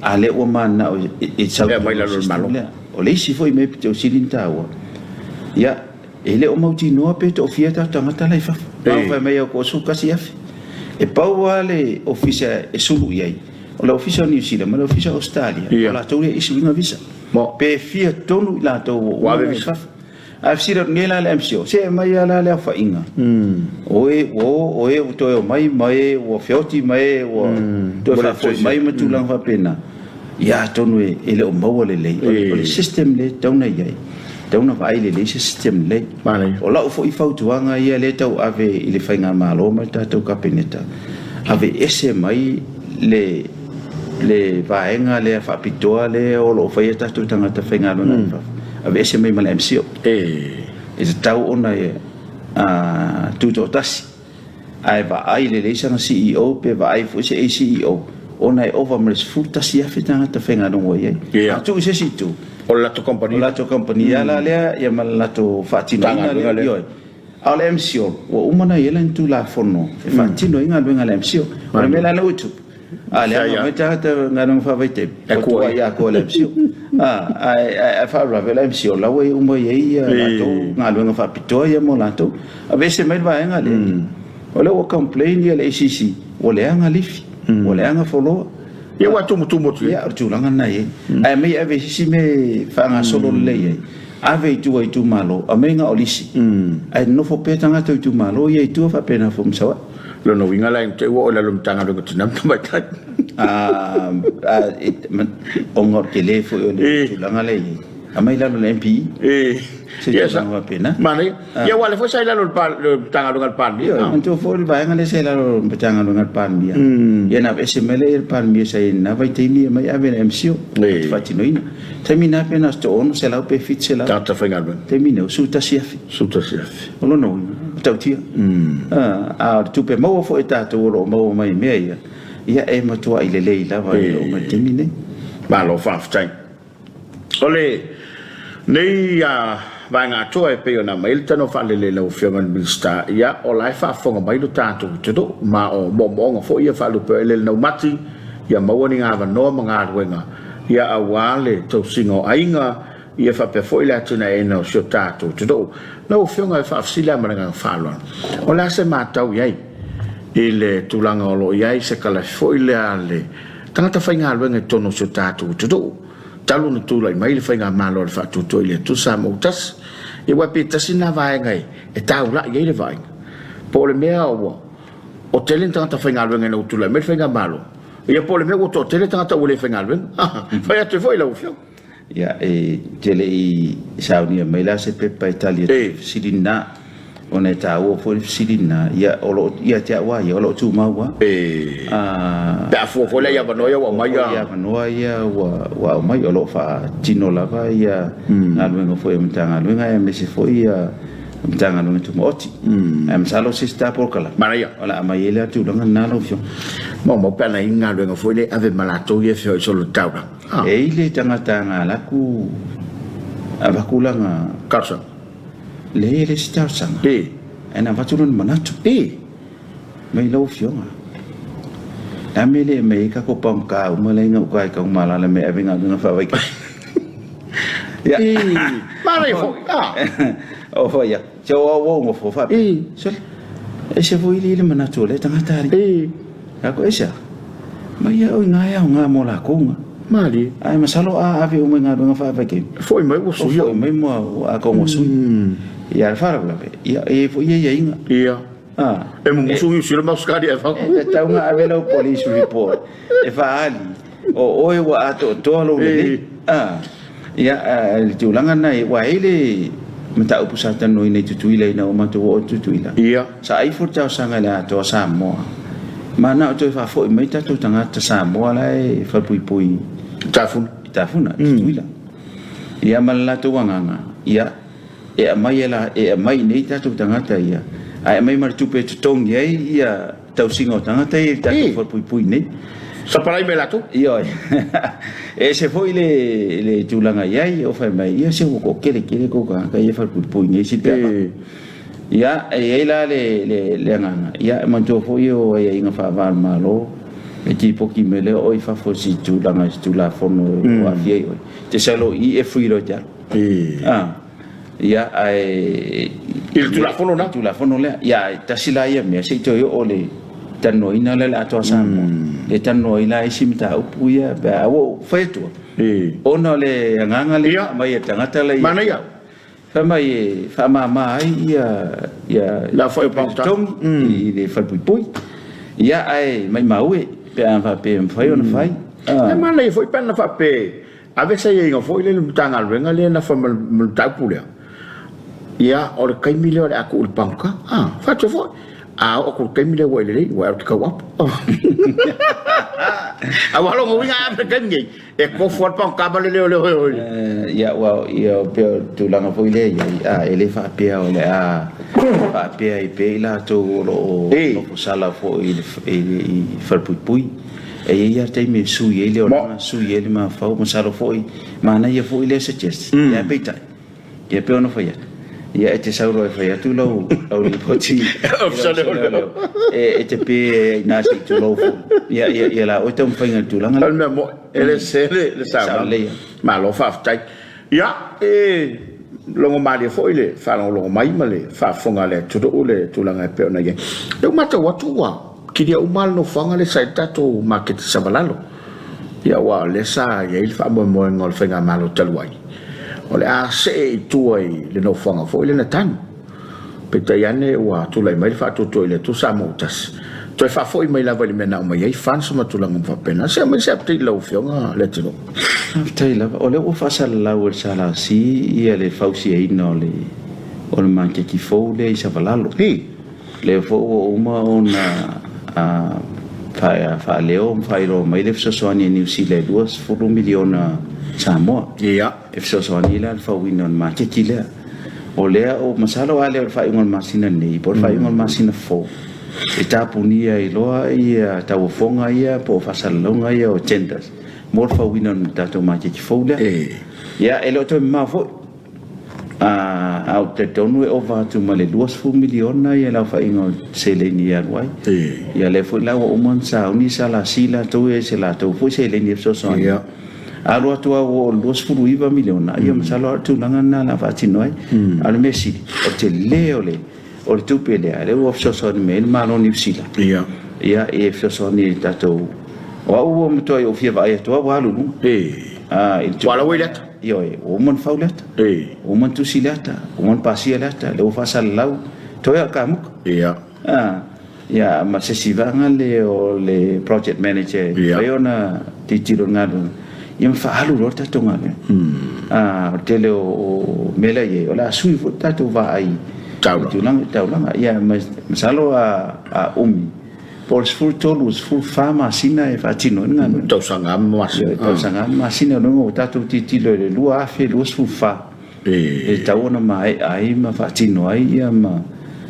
A lea ua mananao e sau i totonu o le system lea. O le isi foi mea pito sili ona taua, ia, e le o mautinoa pe toafia tatou tagata la i fafo. A fai mai au ua 11,000. E pau lava le ofisa e sulu i ai, o le ofisa o Niu Sila ma le ofisa o Ausetalia, o latou lea e issue ina visa. Pe fia tonu i latou ua uma ona i fafo. Ae fesili atu nei la le MCO, se aumai lava la le aofaiga o e ua o, o e ua toe omai ma e ua feoti ma e ua toe faafoi mai ma tulaga faapena. Ia atonu e le o maua lelei. O le system lea e tatau ona i ai, e tatau ona vaai lelei se system lelei. O lau foi fautuaga ia lea e tauave i le Faigamalo ma le tatou Kapeneta, aveese mai le le vaega lea faapitoa lea o lo o faia tatou tagata faigaluega i fafo, aveese mai ma le MCIL. E tatau ona tutoatasi, ae vaai lelei sana CEO pe vaai foi se ACEO ona e ova ma le 11,000 tagata faigaluega ua i ai. A tuu i se isi itu, o le latou kamupani, o le latou kamupani lava la lea ia ma le latou faatinoina lea. Ioe. A o le MCIL, ua uma ona i ai lana Tulafono e faatino ai galuega a le MCIL. O le mea la lea ua tupu, a leaga mai tagata galuega faavaitaimi, ua tuuai atoa e le MCIL. Ae faalavelave o le MCIL, la ua uma i ai latou galuega faapitoa ia mo latou. Aveese mai le vaega lea, o lea ua complain le ACC, ua leaga lifi, ua leaga floor. Ia ua tumutumu atu i ai. Ia, o le tulaga lena e i ai. Ae aumai ave i se isi mea e faagasolo lelei ai. Ave i tua i itumalo, aumai na o lisi, ae nonofo pea tagata o itumalo ia i tua faapena foi ma Savaii. Lona uiga la te i ua oo i lalo o le Matagaluega o Tina ma Tamaitai. Ona o le tele foi o le tulaga lea e i ai, aumai i lalo o le MPE, se tulaga faapena. Manaia. Ia aua o lea foi sa i lalo o le Matagaluega a le Palemia. Ioe, manatua foi le vaega lea sa i lalo o le Matagaluega a le Palemia, ia na aveese mai lea i le Palemia sa i ai i lena vaitaimi, aumai ave i le MCIL e te faatinoina. Taimi na pe na o se 600 pe 700. Tagata faigaluega. Taimi nei, 11,000. 11,000. O lona uiga, matautia. A o le tupe maua foi a tatou o lo o maua mai i mea ia, ia e matuai lelei lava e oo mai i le taimi lenei. Malo faafetai. O lenei vaega atoa e pei ona aumai ai le tanoa faalele i lau Afioga i le Minisita, ia o la e faafofoga mai lo tatou atunuu, ma o moomooga foi ia faalupe o eleele naumati, ia maua ni avanoa ma galuega ia aua le tausiga o aiga, ia faapea foi le atinaeina o si o tatou atunuu. Lau Afioga e faafesili lava ma le agaga faaaloalo, o le a se matau i ai i le tulaga o lo o i ai se kalafi foi lea a le tagata faigaluega i totonu o si o tatou atunuu, talu ona tulai mai le faigamalo a le Faatuatua i le Atua Samoa Tasi, ia aua pei tasi lena vaega e taulai ai le vaaiga, po o le mea ua o tele ni tagata faigaluega ina ua tulai mai le faigamalo, ia po o le mea ua toatele tagata ua le faigaluega. Fai atu ai foi lau Afioga. Ia, e te le i saunia mai la se pepa e tali atu i le fesili lena, ona e taua foi le fesili lena, ia, o lo o, ia te au lava ia, o lo o tumau lava. Pe a fua foi la i avanoa ia ua aumai. I avanoa ia ua aumai, o lo o faatino lava ia galuega foi a Matagaluega aemaise foi ia Matagaluega Tumaoti. Ae masalo o se isi ta polokalame. Manaia. O le a aumai ai lea tulaga lena lau Afioga. Maumau pe ana i ai ni galuega foi lea e ave ma latou ia e feoai solo i le taulaga. E i ai le tagata na alu atu avatu lana talosaga. Leai e le o se talosaga. Ae na avatu lona manatu. Mai lau Afioga. Le a mea e le aumai ai tatou pamata uma la e i gauta i Tanumalala me ave i galuega faavaitaimi. Ia. Manaia foi. O fai atu, se o au ua ou nofo faapea. Sole, ese foi le manatu o lea tagata alii. Aku ese a? Mai au i na e aoga mo lakou na. Malie. Ae masalo a ave uma i galuega faavaitaimi. Foi mai ua suia. Foi mai ma atonu ua sui. Ia le faalavelave, ia e i ai foi aiaiga. Ia. E mumusu Niu Sila ma Ausetalia e fau. E tatau ona ave lau police report e faaali o oe ua atoatoa lou lelei. Ia, le tulaga lena, aua e i ai le mataupu sa talanoaina i Tutuila ina ua matou oo i Tutuila. Ia. Sa ai foi le talosaga i le Atoa Samoa, manao e toe faafoi mai tatou tagata Samoa la e falepuipui i Tafuna, i Tafuna, i Tutuila. Ia ma le latou agaga, ia, e aumai e la, e aumai iinei tatou tagata ia, ae aumai ma le tupe e totogi ai ia tausiga o tagata ia i le tatou falepuipui nei. Sapalai mai latou? Ioe. E ese foi le, le tulaga i ai, o fai mai, ia se ua toatele tele tou tagata ia e falepuipui nei sili pe a faapea. Ia, e i ai la le, le, le agaga, ia e manatua foi o aiaiga faava o le Malo, e tipoti mai lea o oe i fafo i se tulaga i se Tulafono e aafia ai oe. E te sau loa i i e free loa e te alu. Ia, ae I le Tulafono lena? I le Tulafono lea. Ia, ae tasi la ia mea, se i toe oo le talanoaina lea i le Atoa Samoa, lea e talanoa ai la isi mataupu ia pe a ua ou fai atua, ona o le agaga lea na aumai e le tagata la ia. Manaia. Fai mai e faamama ai ia ia La foi o pagota totogi i le falepuipui. Ia ae maimau e pe a faapea e mafai ona fai. E manaia foi pe ana faapea ave se aiaiga foi lea i le Matagaluega lea e nafa ma le mataupu lea. Ia, o le taimi lea o le a tuu i le pagota. A, fai atu foi, a oo atu i le taimi lea ua e lelei, ua e alu e te tau apo. Aua o lona uiga a ave i le taimi nei, E tofu lava le pagota ma le leoleo e o i. Ia, aua ia, pei o le tulaga foi lea e i ai, a, e le faapea o le a faapea ai pea i latou o lo o nofo sala foi i le i falepuipui. E i ai lava le taimi e sui ai le olaga, sui ai le mafaufau, masalo foi, manaia foi lea suggestion, ae peitai, Ia pei ona fai atu, ia e te sau loa e fai atu lau, lau lipoti Ofisa o Leoleo. E te pe ai i ina se i tulou foi. Ia, ia, ia la oe taumafaiga i le tulaga lea. O le mea moni, e le sese le, le saunoaga. Lelei. Malo faafetai. Ia, e logo malie foi le faalogologo mai ma le faafofoga a le atunuu le tulaga e pei ona i ai. Lea ua matau atu ua kilia uma lava le nofoaga lea sa i ai le tatou maketi Savalalo. Ia aua o lea sa i ai le faamoemoega o le faigamalo talu ai, o le a see i tua i le nofoaga foi lea na tanu. Peitai ane ua tulai mai le faatuatua i le Atua Samoa ua tasi, toe faafoi mai lava i le mea na aumai ai funds ma tulaga uma faapena. Se aumai se update i lau Afioga Leatinuu. Faafetai lava. O lea ua faasalalau e le SLC ia le fausiaina o le o le maketi fou lea i Savalalo. Hi. Lea foi ua uma ona faaleo ma faailoa mai le fesoasoani a Niu Sila e $20 miliona Samoa. Ia. E fesoasoani ai la i le fauina o le maketi lea. O lea, o masalo a lea o le faaiuga o le masina nei po o le faaiuga o le masina fou e tapunia ai loa ia tauofoga ia po o faasalalauga ia o tenders mo le fauina o le tatou maketi fou lea. Ia, e le o toe mamao foi. Ae ou te talitonu e ova atu ma le $20 miliona le aofaiga o seleni e alu ai. Ia lea foi la ua uma ona sauni SLC latou ia i se latou foi seleni e fesoasoani. Alu atu lava ua oo i le $29 miliona, ia masalo lava o le tulaga lena o le a faatino ai. A o le mea sili, o le tele o le O le tupe lea, lea ua fesoasoani mai ai le Malo o Niu Sila. Ia. Ia, e fesoasoani i le tatou... O au ua matuai ou fia vaai atu lava ua alu i luga. E. Ah, i le Ua ala ua i le ata. Ioe, ua uma ona fau le ata. E. Ua uma ona tusi le ata, ua uma ona pasia le ata, lea ua faasalalau, toe lava o le kamuta. Ia. Ah, ia, ma se isi vaega lea o le project manager e mafai ona tilotilo i le galuega, ia ma faaalu loa le tatou galuega. O le tele o mea la e i ai, o le a sui foi le tatou vaai i tulaga i taulaga. Ia masalo a umi, po o le 13 i le 14 masina e faatino ai le galuega. Tausaga lava ma masina. Ioe, tausaga lava ma masina. O lona uiga ua tatou tilotilo i le 2024 e tatau ona maea ai ma faatino ai ia ma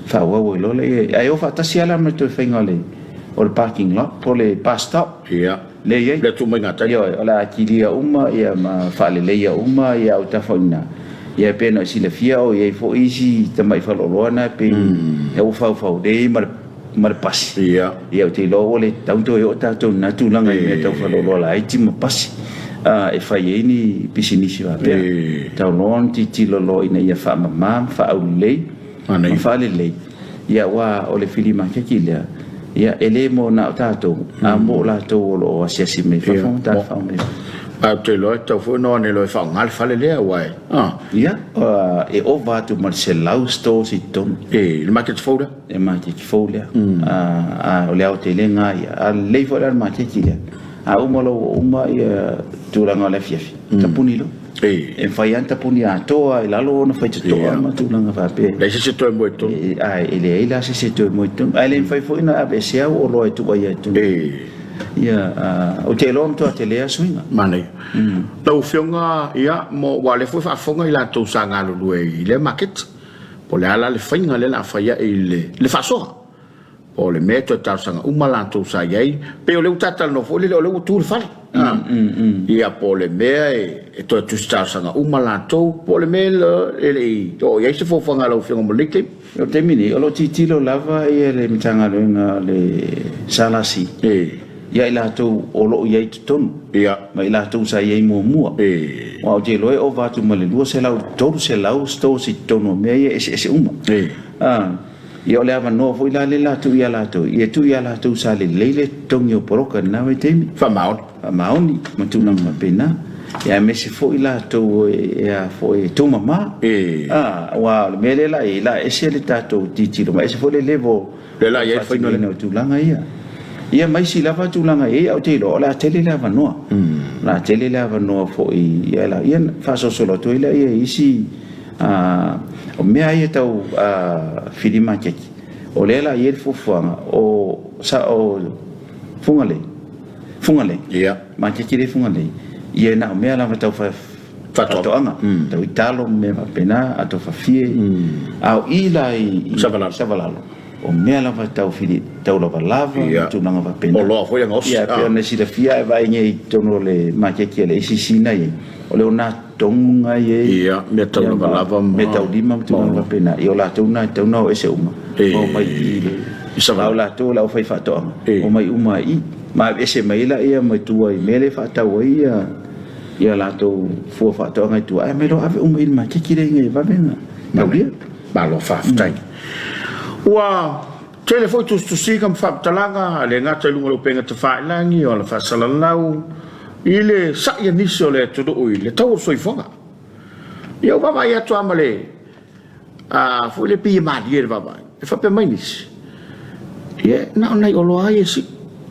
faaauau ai loa lea. Ae o faatasi lava la ma le toe faiga o le parking lot po o le bus stop. Ia. Lea e i ai. Lea tuu mai gatai. Ioe, o le a kilia uma ia ma faaleleia uma ia autafa i ina. Ia e pei ona e silafia o i ai foi isi tamai faleoloa na e pei e ua faufau nei ma le ma le pasi. Ia. Ia ou te iloa ua le tatau ona toe oo tatou i lena tulaga i mea tau faleoloa laiti ma pasi e fai ai ni pisinisi faapea. Tau loa ona tilotilo loa ina ia faamama ma faaaulelei ma faalelei. Ia aua o le fili maketi lea, ia e le mo na o tatou, a mo latou o lo o asiasi mai fafo ma tafafao mai. Ae ou te iloa e tatau foi ona o ane loa e faaaoga le fale lea aua e, a. Ia, e ova atu ma le 100 stores i totonu. E, le maketi fou lea. Le maketi fou lea. A o le aotelega lava ia. A lelei foi la le maketi lea, a uma loa ua uma ia tulaga o le afiafi, tapuni loa. E mafai lava ona tapuni atoa i lalo ona faitotoa ma tulaga faapea. Leai se isi e toe moe i totonu. Ae e leai la se isi e toe moe i totonu. Ae le mafai foi ona aveesea au oloa e tuu ai i totonu. Ia, ou te iloa matua tele lava suiga. Manaia. Lau Afioga, ia, mo, aua o lea foi e faafofoga i latou sa galulue i lea maketi, po o le a la le faiga lea o le a fai ai i le faasoa. Po o le mea e toe talosaga uma latou sa i ai, pei o lea ua ta talanoa foi lele o lea ua tu le fale. Ia po o le mea e toe tusi talosaga uma latou, po o le mea e le i oo i ai se fuafuaga a lau Afioga mo lenei taimi. O le taimi nei, o lo o tilotilo lava le Matagaluega a le SLC ia i latou o lo o i ai i totonu ma i latou sa i ai muamua. Aua ou te iloa e ova atu ma le 200 i le 300 stores i totonu o mea ia eseese uma. Ia o le avanoa foi la lea la tuu ia latou, ia tuu ia latou sa lelei le totogi o poloka i lena vaitaimi. Faamaoni. Faamaoni ma tulaga faapena. Ia aemaise foi latou e a foi e tumama. A, aua o le mea lea la i ai, la ese le tatou tilotilo ma ese foi le level Lea la i ai le faigata. O tulaga ia. Ia ma isi lava tulaga e i ai, ae ou te iloa o le a tele le avanoa. O le a tele le avanoa foi ia la, ia faasolosolo atu ai lea i isi o mea ia tau fili maketi. O lea la e i ai le fuafuaga o sa o Fugalei. Fugalei. Ia. Maketi lea i Fugalei. Ia na o mea lava tau faatoaga, tau i talo ma mea faapena, ato fafie. A o i la i Savalalo, o mea lava tau fili, tau lavalava ma tulaga faapena. Oloa foi e gaosi. Ia, pei ona silafia a e vaai nei i totonu o le maketi a le ACC na i ai, o le onatonuga e i ai. Ia, mea tau lavalava ma mea tau lima ma tulaga faapena. Ia o latou na e tatau ona o ese uma, ma omai i i le Savalalo. A o latou o le aufaifaatoaga, omai uma i i, ma aveese mai ai laia mai tua i mea lea e faatau ai ia ia latou fua faatoaga i tua, ae aumai loa ave uma i le maketi lea ina ia vave ona taulia. Malo faafetai. Ua tele foi tusitusiga ma faamatalaga, e le gata i luga o le upega tafailagi, o ala faasalalau, i le sa'i a nisi o le atunuu i le tau o le soifuaga. Ia ua vaavaai atu lava ma le A foi lea pei e malie le vaavaai, e faapea mai nisi, ia na o nai oloa ia e sii,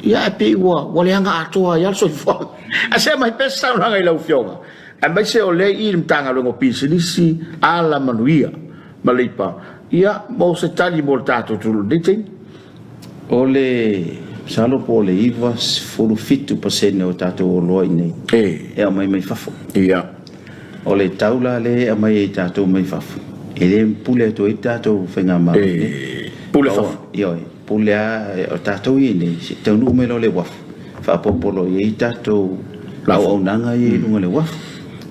ia ae pei ua, ua leaga atoa ai lava le soifuaga. Ae se aumai pea se saunoaga i lau Afioga, aemaise o lea i i le Matagaluega o Pisinisi, Alamanuia ma Leipa, ia mo se tali mo le tatou atunuu i lenei taimi. O le, masalo po o le 97% o tatou oloa i inei e aumai mai fafo. Ia. O le tau la lea e aumai ai tatou mai fafo, e le pule atu ai le tatou faigamalo i inei. Pule fafo. Ioe, pule lava, o tatou ia i inei, se i taunuu mai loa le uafu, faaopoopo loa i ai tatou auaunaga ia i luga o le uafu,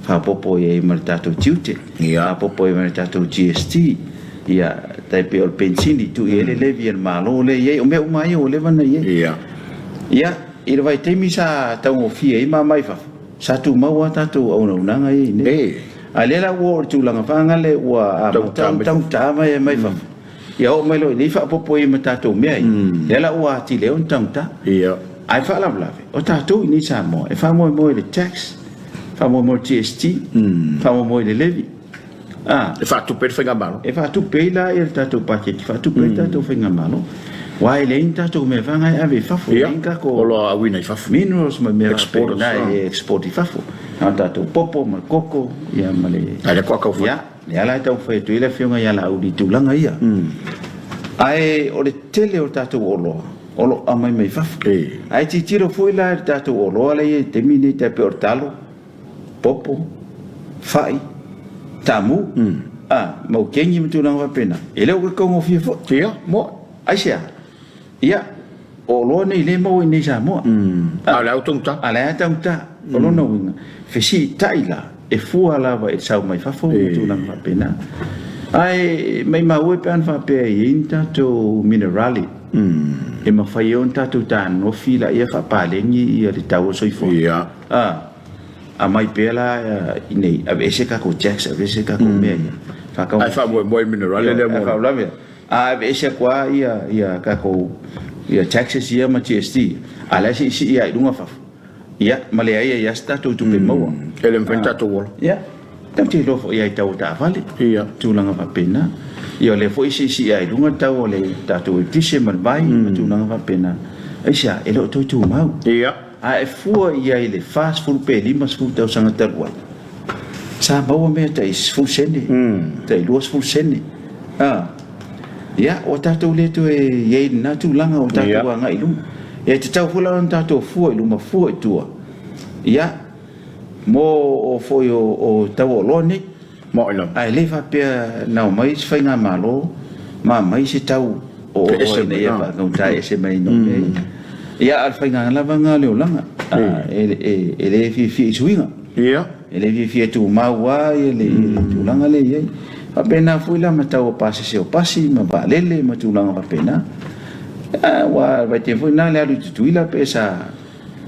faaopoopo i ai ma le tatou tiute, faaopoopo i ai ma le tatou GST, ia, tai pei o le penisini, tuu i ai le levy a le Malo lea e i ai. O mea uma lava ia ua leva ona i ai. Ia, i le vaitaimi sa taugofie ai mama i fafo, Sa tumau lava tatou auaunaga ia i inei. A o lea la ua oo i le tulaga faagale ua amata ona taugata mai mai fafo, ia oo mai loa i inei faaopoopo i ai ma tatou mea ia, lea la ua atili ai ona taugata. Ae faalavelave, o tatou i inei i Samoa, e faamoemoe i le tax, faamoemoe i le GST, faamoemoe i le levy. A. E faatupe ai le faigamalo. E faatupe ai la le tatou paketi, faatupe ai le tatou faigamalo. Aua e leai ni tatou mea faga e ave i fafo, e leai ni tatou oloa auina i fafo. Minerals ma mea faapena e export i fafo. Na o le tatou popo ma le koko, ia ma le. A lea faatoa taumafai. Ia, lea la e taumafai atu ai le Afioga ia Laauli i tulaga ia. Ae o le tele o tatou oloa o lo o aumai mai fafo. Ae tilotilo foi la i le tatou oloa lea e i ai i le taimi lenei tai pei o le talo, popo, fai, taamu, a, maukeni ma tulaga faapena, e le o taugofie foi. Ia, moa. Aisea? Ia, o oloa nei lea e maua i inei i Samoa. A o lea ua taugata. A o lea e taugata. O lona uiga, fesiitai la, e fua lava i le sau mai fafo ma tulaga faapena. Ae maimau e pe ana faapea e i ai ni tatou minerale e mafai ai ona tatou tanofi laia faapaleni le tau o le soifuaga. Ia. A. Aumai pea la i nei, aveese tatou tax, aveese tatou mea ia. Ae faamoemoe i minerale lea mo. Faalavelave, a aveese atu lava ia, ia tatou ia taxes ia ma GST, a o la e siisii lava i luga fafo, ia ma leai ai lava se tatou tupe maua. E le mafai ona tatou ola. Ia, tatou te iloa foi lava i tau o taavale, tulaga faapena. Ia o lea foi e siisii lava i luga le tau o le tatou eletise ma le vai ma tulaga faapena. Aisea? E le o toe tumau. Ia. A e fua i ai i le 40 pe 50 tausaga talu ai, sa maua mea tai 10 sene, tai 20 sene. A, ia, ua tatou le toe i ai i lena tulaga, ua tatou agai i luma. E tatau foi la ona tatou fua i luma, fua i tua, ia, mo foi o tau o oloa nei. Maoi lava. Ae le faapea na omai se faigamalo ma aumai se tau o oloa ina ia faagaugata ese mai nai mea ia. Ia a o le faiga lava lena o le olaga. E le fiafia i suiga. E le fiafia e tumau lava le tulaga lea e i ai. Faapena foi la ma tau o pasese o pasi ma vaalele ma tulaga faapena. Aua o le vaitaimi foi lena le alu i Tutuila pe sa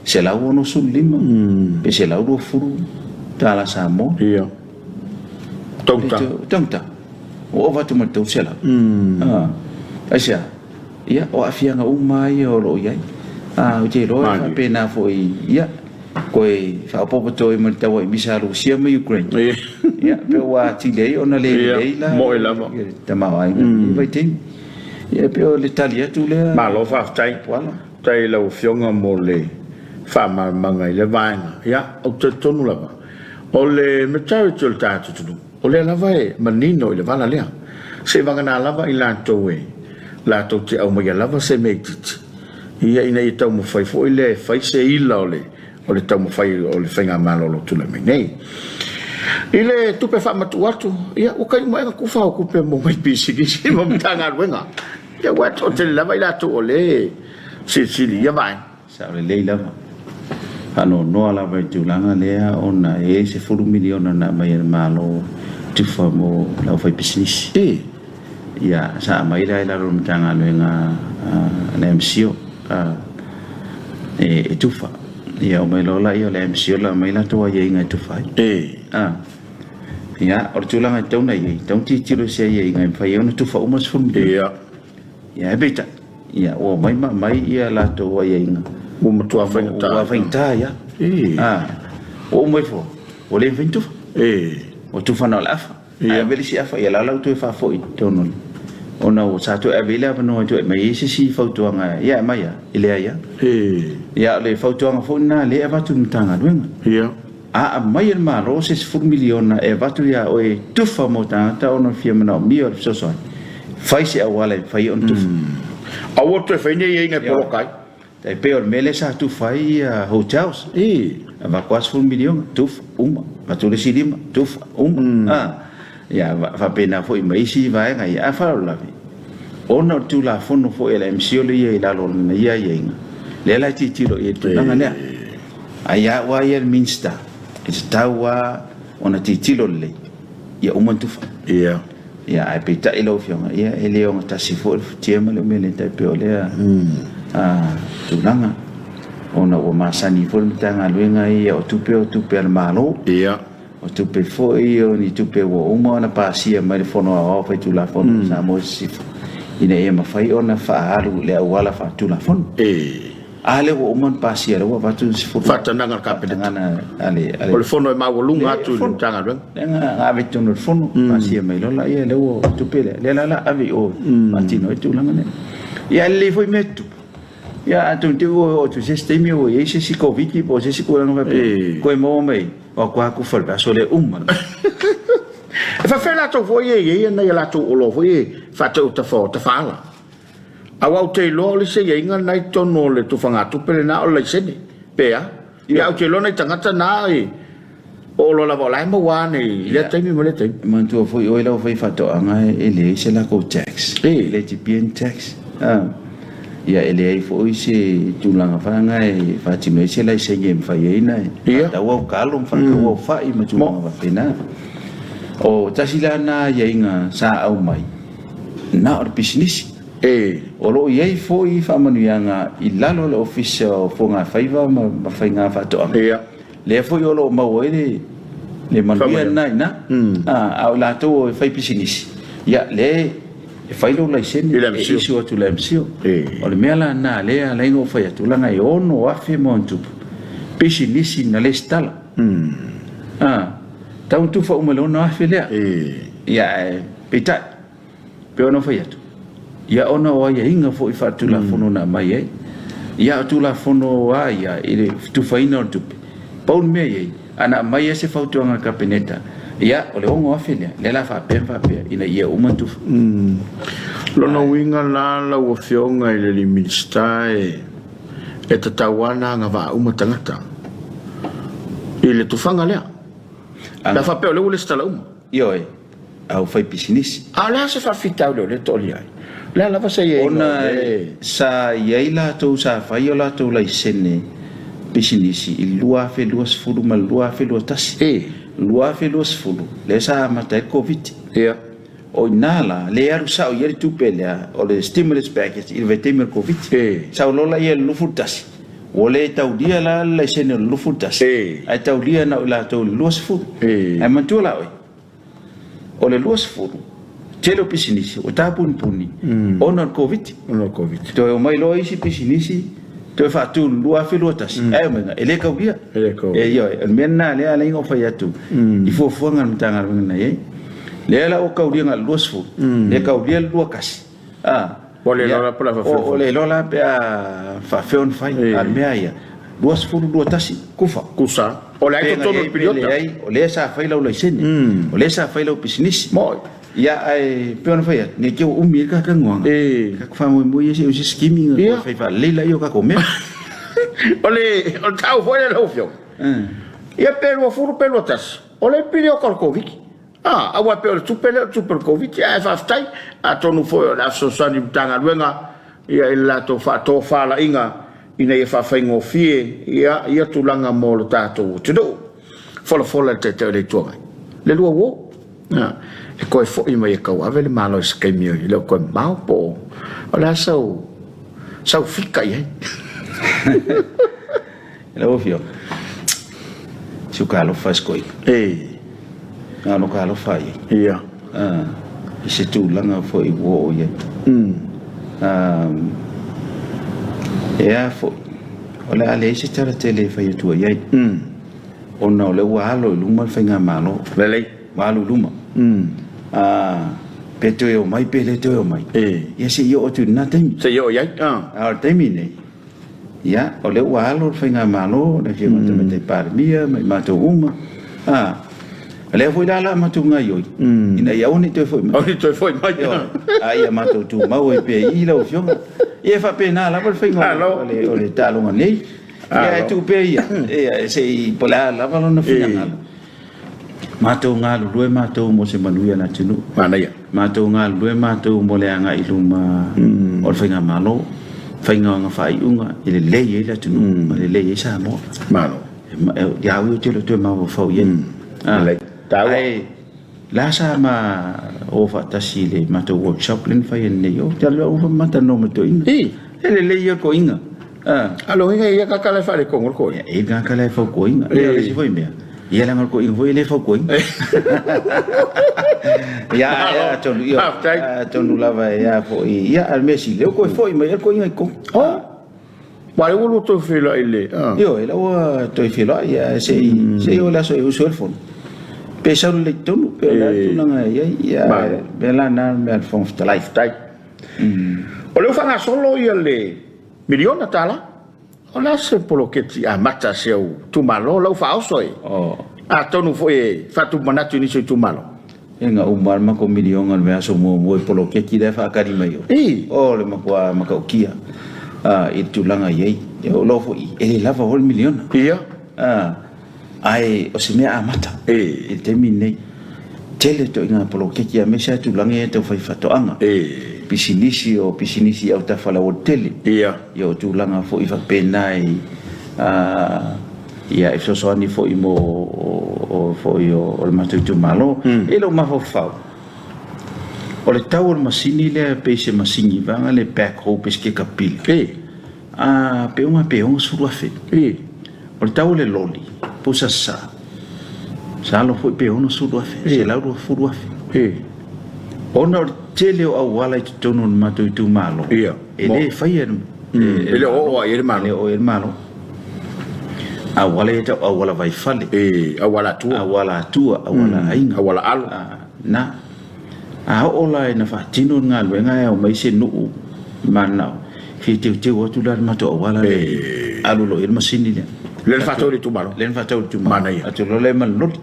$165 pe $120 Samoa. Ia. Taugata. Taugata. Ua ova atu ma le 300. Ah. Aisea? Ia, o aafiaga uma lava ia o lo o i ai. Ah, ou te iloa e faapena foi, ia, Toe faaopoopo atu ai ma le tauai misa a Rusia ma Ukraine. Ia, pe ua atili ai ona le lelei la Moe lava. le tamaoaiga i lenei vaitaimi. Ia, pe o le tali atu lea. Malo faafetai. Puala. Faafetai i lau Afioga mo le faamalamalamaga i lea vaega. Ia, ou te talitonu lava, o le majority o le tatou atunuu, o lea lava e manino i le vala lea. Seivagana lava i latou e latou te aumaia lava se mea itiiti, ia ina ia taumafai foi lea e fai se ila o le o le taumafai o le faigamalo o lo o tulai mai nei. I le tupe faamatuu atu, ia ua kai uma ea na tufa au tupe mo nai pisinisi ma Matagaluega. Ia ua toatele lava i latou o lea e silisili i ia vaega. Sao lelei lava. Faanoanoa lava i le tulaga lea ona e i ai $10 miliona na aumai e le Malo e tufa mo le aufaipisinisi. Ia, sa aumai la i lalo o le Matagaluega a le MCIL e tufa. Ia omai loa laia o le MCIL aumai latou aiaiga e tufa ai. Ia, o le tulaga e tatau ona i ai, e tatau ona tilotilo i se aiaiga e mafai ai ona tufa uma le $10 miliona. Ia, ae peitai, ia, ua omai ma aumai ia latou aiaiga. Ua matua faigata. Ua faigata ai lava. Ua uma ifo, ua le mafai ona tufa. Ua tufa na o le afa. Ae ave le isi afa, ia la la ua toe faafoi i totonu o le... ona ua sa toe ave i ai le avanoa e toe aumai ai se isi fautuaga, ia aumai lava, e leai lava. Ia, o le fautuaga foi lena lea e avatu i le Matagaluega. A aumai e le Malo se $10 miliona e avatu ia oe e tufa mo tagata ona fia manaomia o le fesoasoani, fai se auala e mafai ai ona tufa. Aua le toe fai ni aiaiga e poloka ai. Tai pei o le mea lea sa tufa ai hotels. Avatu lava $10 miliona, tufa, uma. Avatu le isi $5, tufa, uma. Ia, faapena foi ma isi vaega ia. Ae faalavelave, ona o le Tulafono foi a le MCIL ia i lalo o lana ia aiaiga, lea la e tilotilo i ai i le tulaga lea. Ae ia au lava ia le Minisita, e tatau lava ona tilotilo lelei, ia uma ona tufa. Ia, ae peitai lau Afioga, ia e le ogatasi foi le futia ma le umele e tai pei o lea tulaga, ona ua masani foi le Matagaluega ia o tupe o tupe a le Malo. O tupe foi o ni tupe ua uma ona pasia mai le Fono Aoao Faitulafono o Samoa i Sisifo ina ia mafai ona faaalu i le auala faatulafono. A lea ua uma ona pasia, lea ua avatu le 10. Faatanaga a le Kapeneta. O le fono e maualuga atu i le Matagaluega. Lea na ave i totonu o le fono, pasia mai loa laia, lea ua tupe lea, lea la o le a ave i o e faatino ai le tulaga lea. Ia ae lelei foi mea tutupu. Ia atonu te i ua oo atu i se isi taimi ua i ai se isi Koviti po o se isi tulaga faapea, toe maua mai, o atu lava tufa i le vaiaso lea uma. E faafefea latou foi ia e i ai nai a latou oloa foi ia e faatau i tafaala? Aua ou te iloa o le isi aiaiga lena i totonu o le tufagatupe lena o le laisene, pe a? Ia, ou te iloa nai tagata na e o oloa lava o la e maua ane i lea taimi ma lea taimi. Manatua foi oe lau faifaatoaga e leai se latou tax, e le tipia ni tax. Ia e leai foi se tulaga foi lea e faatino ai se laisene e mafai ai ona faatau au talo ma faatau au fai ma tulaga faapena. O tasi la lena aiaiga sa aumai na o le pisinisi. O lo o i ai foi faamanuiaga i lalo o le Ofisa o Fogafaiva ma Faiga Faatoaga, lea foi o lo o maua ai le manuia lena i ina. A o i latou e fai pisinisi, ia lea e fai lou laisene e issue atu i le MCIL. O le mea la lena lea e ala ai ona ou fai atu, leaga e 6,000 ma ona tupu pisinisi na resitala. Tau ona tufa uma i le 6,000 lea. Ia ae peitai, pei ona fai atu, ia ona o aiaiga foi faaletulafono na aumai ai. Ia o Tulafono lava ia i le tufaina o le tupe, pau le mea e i ai, ana aumai lava se fautuaga a le Kapeneta, ia o le 6,000 lea, lea o le a faapea ma faapea ina ia uma ona tufa. Lona uiga la lau Afioga i le Minisita e tatau lava ona agavaa uma tagata i le tufaga lea. Pe a faapea o lea ua lesitala uma. Ioe, au faipisinisi. A o le a se faafitauli o lea e toalia ai? O le a lava se aiaiga o lea? Ona sa i ai latou sa fai o latou laisene pisinisi i le 2020 ma le 2021. 2020 lea sa amata ai le Koviti. O i ina la, lea e alu sao i ai le tupe lea o le stimulus package i le vaitaimi o le Koviti. Sau loa la ia i le 21, ua le taulia la le laisene o le 21, ae taulia na o i latou i le 20. Ae manatua la oe, o le 20, tele o pisinisi ua tapunipuni ona o le Koviti. Toe omai loa isi pisinisi Toe faatu i le 2021, ae omaiga, e le kaulia. E le kaulia. Ioe, o le mea lena lea e ala ai ona ou fai atu i fuafuaga a le Matagaluega na i ai. Lea la ua kaulia na o le 20, le kaulia le 21. A, Ua le iloa la pe o le a faafefea. O le iloa la pe a faafefea ona fai. A o le mea lava ia, 20, 21, kufa. Kusa. O le a i totonu o le piliota. Pe leai, o lea sa fai lau laisene, o lea sa fai lau pisinisi. Moi. Ia, ae pei ona fai atu, ne i te i ua umi ai le talanoaga. Tatou faamoemoe ia se i o se sikimi ona toe fai faalelei lea o tatou mea. O le tau foi lea lau Afioga, ia pe 20 pe 21, o le piliota o le Koviti. Aua e pei o le tupe lea o le tupe o le Koviti, ae faafetai, atonu foi o le a fesoasoani i Matagaluega ia i le latou faatofalaiga ina ia faafaigofie ia ia tulaga mo le tatou atunuu. Folafola e le Taitai o le Itu Agai le lua uo e toe foi mai e tauave le Malo i se taimi e le o toe mamao po o le a sau sau fika i ai. Lau Afioga, si ou talofa i si toeaina. Na ona talofa i ai. I se tulaga foi ua oo i ai. E a foi, o le a leai se tala tele e fai atua i ai, ona o lea ua alo i luma le faigamalo. Lelei. Ua alo i luma. Pe toe omai pe le toe omai, ia se i oo atu i lena taimi. Se i oo i ai. A o le taimi lenei, Ia, o lea ua alo le Faigamalo, le Afioga i le Tamaitai Palemia ma i matou uma, a, o lea foi la o le a matou gaoioi, ina ia aua ne i toe foi mai. Aua ne i toe foi mai. Ioe, a ia matou tumau ai pea i i lau Afioga. Ia e faapena lava le faiga o le taaloga nei. Ia, ae tuu pea ia, ia se i, po o le a lava lona finagalo. Matou galulue matou mo se manuia o le atunuu. Manaia. Matou galulue matou mo le agai i luma o le Faigamalo, faiga o ana faaiuga e lelei ai le atunuu ma lelei ai Samoa. Malo. Ia au ia ou te le o toe mafaufau i ai. Lelei. Taua. Ae la sa ma o faatasi i le matou workshop lea na fai nei, ou te alu au ma talanoa ma le toeaina. E lelei ia le toeaina. A lo inga ia kaka le fale kongo ko. E i kaka le fautuaina. E le si foi mea. Ia leaga o le toeaina foi e le fautuaina. Ia ia atonu ia. Atonu lava ia foi. Ia a le mea sili lea ua toe foi mai le toeaina i totonu. Oh. Ua le ua lua toe feiloai le. Ioe, la ua toe feiloai ia se i se i oo i le aso e usu ai le fono. Pe sau lelei i totonu pe o le a le tulaga e i ai. Ia mea la na le mea a le Fofoga Fetalai. Faafetai. O lea ua faagasolo ia le Miliona tala? O le a se poloketi amata a si ou itumalo la ua faaoso e? Atonu foi e faatupu manatu i nisi o itumalo. E na uma lava le matou miliona i le vaiaso muamua i poloketi la e faatali mai ai. O le matua matautia i le tulaga e i ai. O lo foi e le lava foi le miliona. Ae o se mea amata i le taimi lenei. Tele ituaiga poloketi aemaise lava tulaga ia tau fai faatoaga, pisinisi, o pisinisi i autafa o le aualatele, ia o tulaga foi faapena i ia e fesoasoani foi mo foi o le matou itumalo. I lou mafaufau, o le tau o le masini lea pei se masini vaega le backhoe pei se kekapila, pe uma pe $60,000. O le tau o le loli, pusa sa, masalo foi pe $60,000, $120,000. Ona o le tele o auala i totonu o le matou itumalo, e le faia e le, e le o oo i ai le Malo. E le oo i ai le Malo. Auala ia tau auala vaifale. Auala atua. Auala atua, auala aiga. Auala alo. Na. A oo la ina faatino le galuega ae omai se nuu mananao e fia teuteu atu la le matou auala lea e alu loa i ai le masini lea. Lea na faatau i le itumalo. Lea na faatau i le itumalo. Manaia. Atu loa lea ma le loli.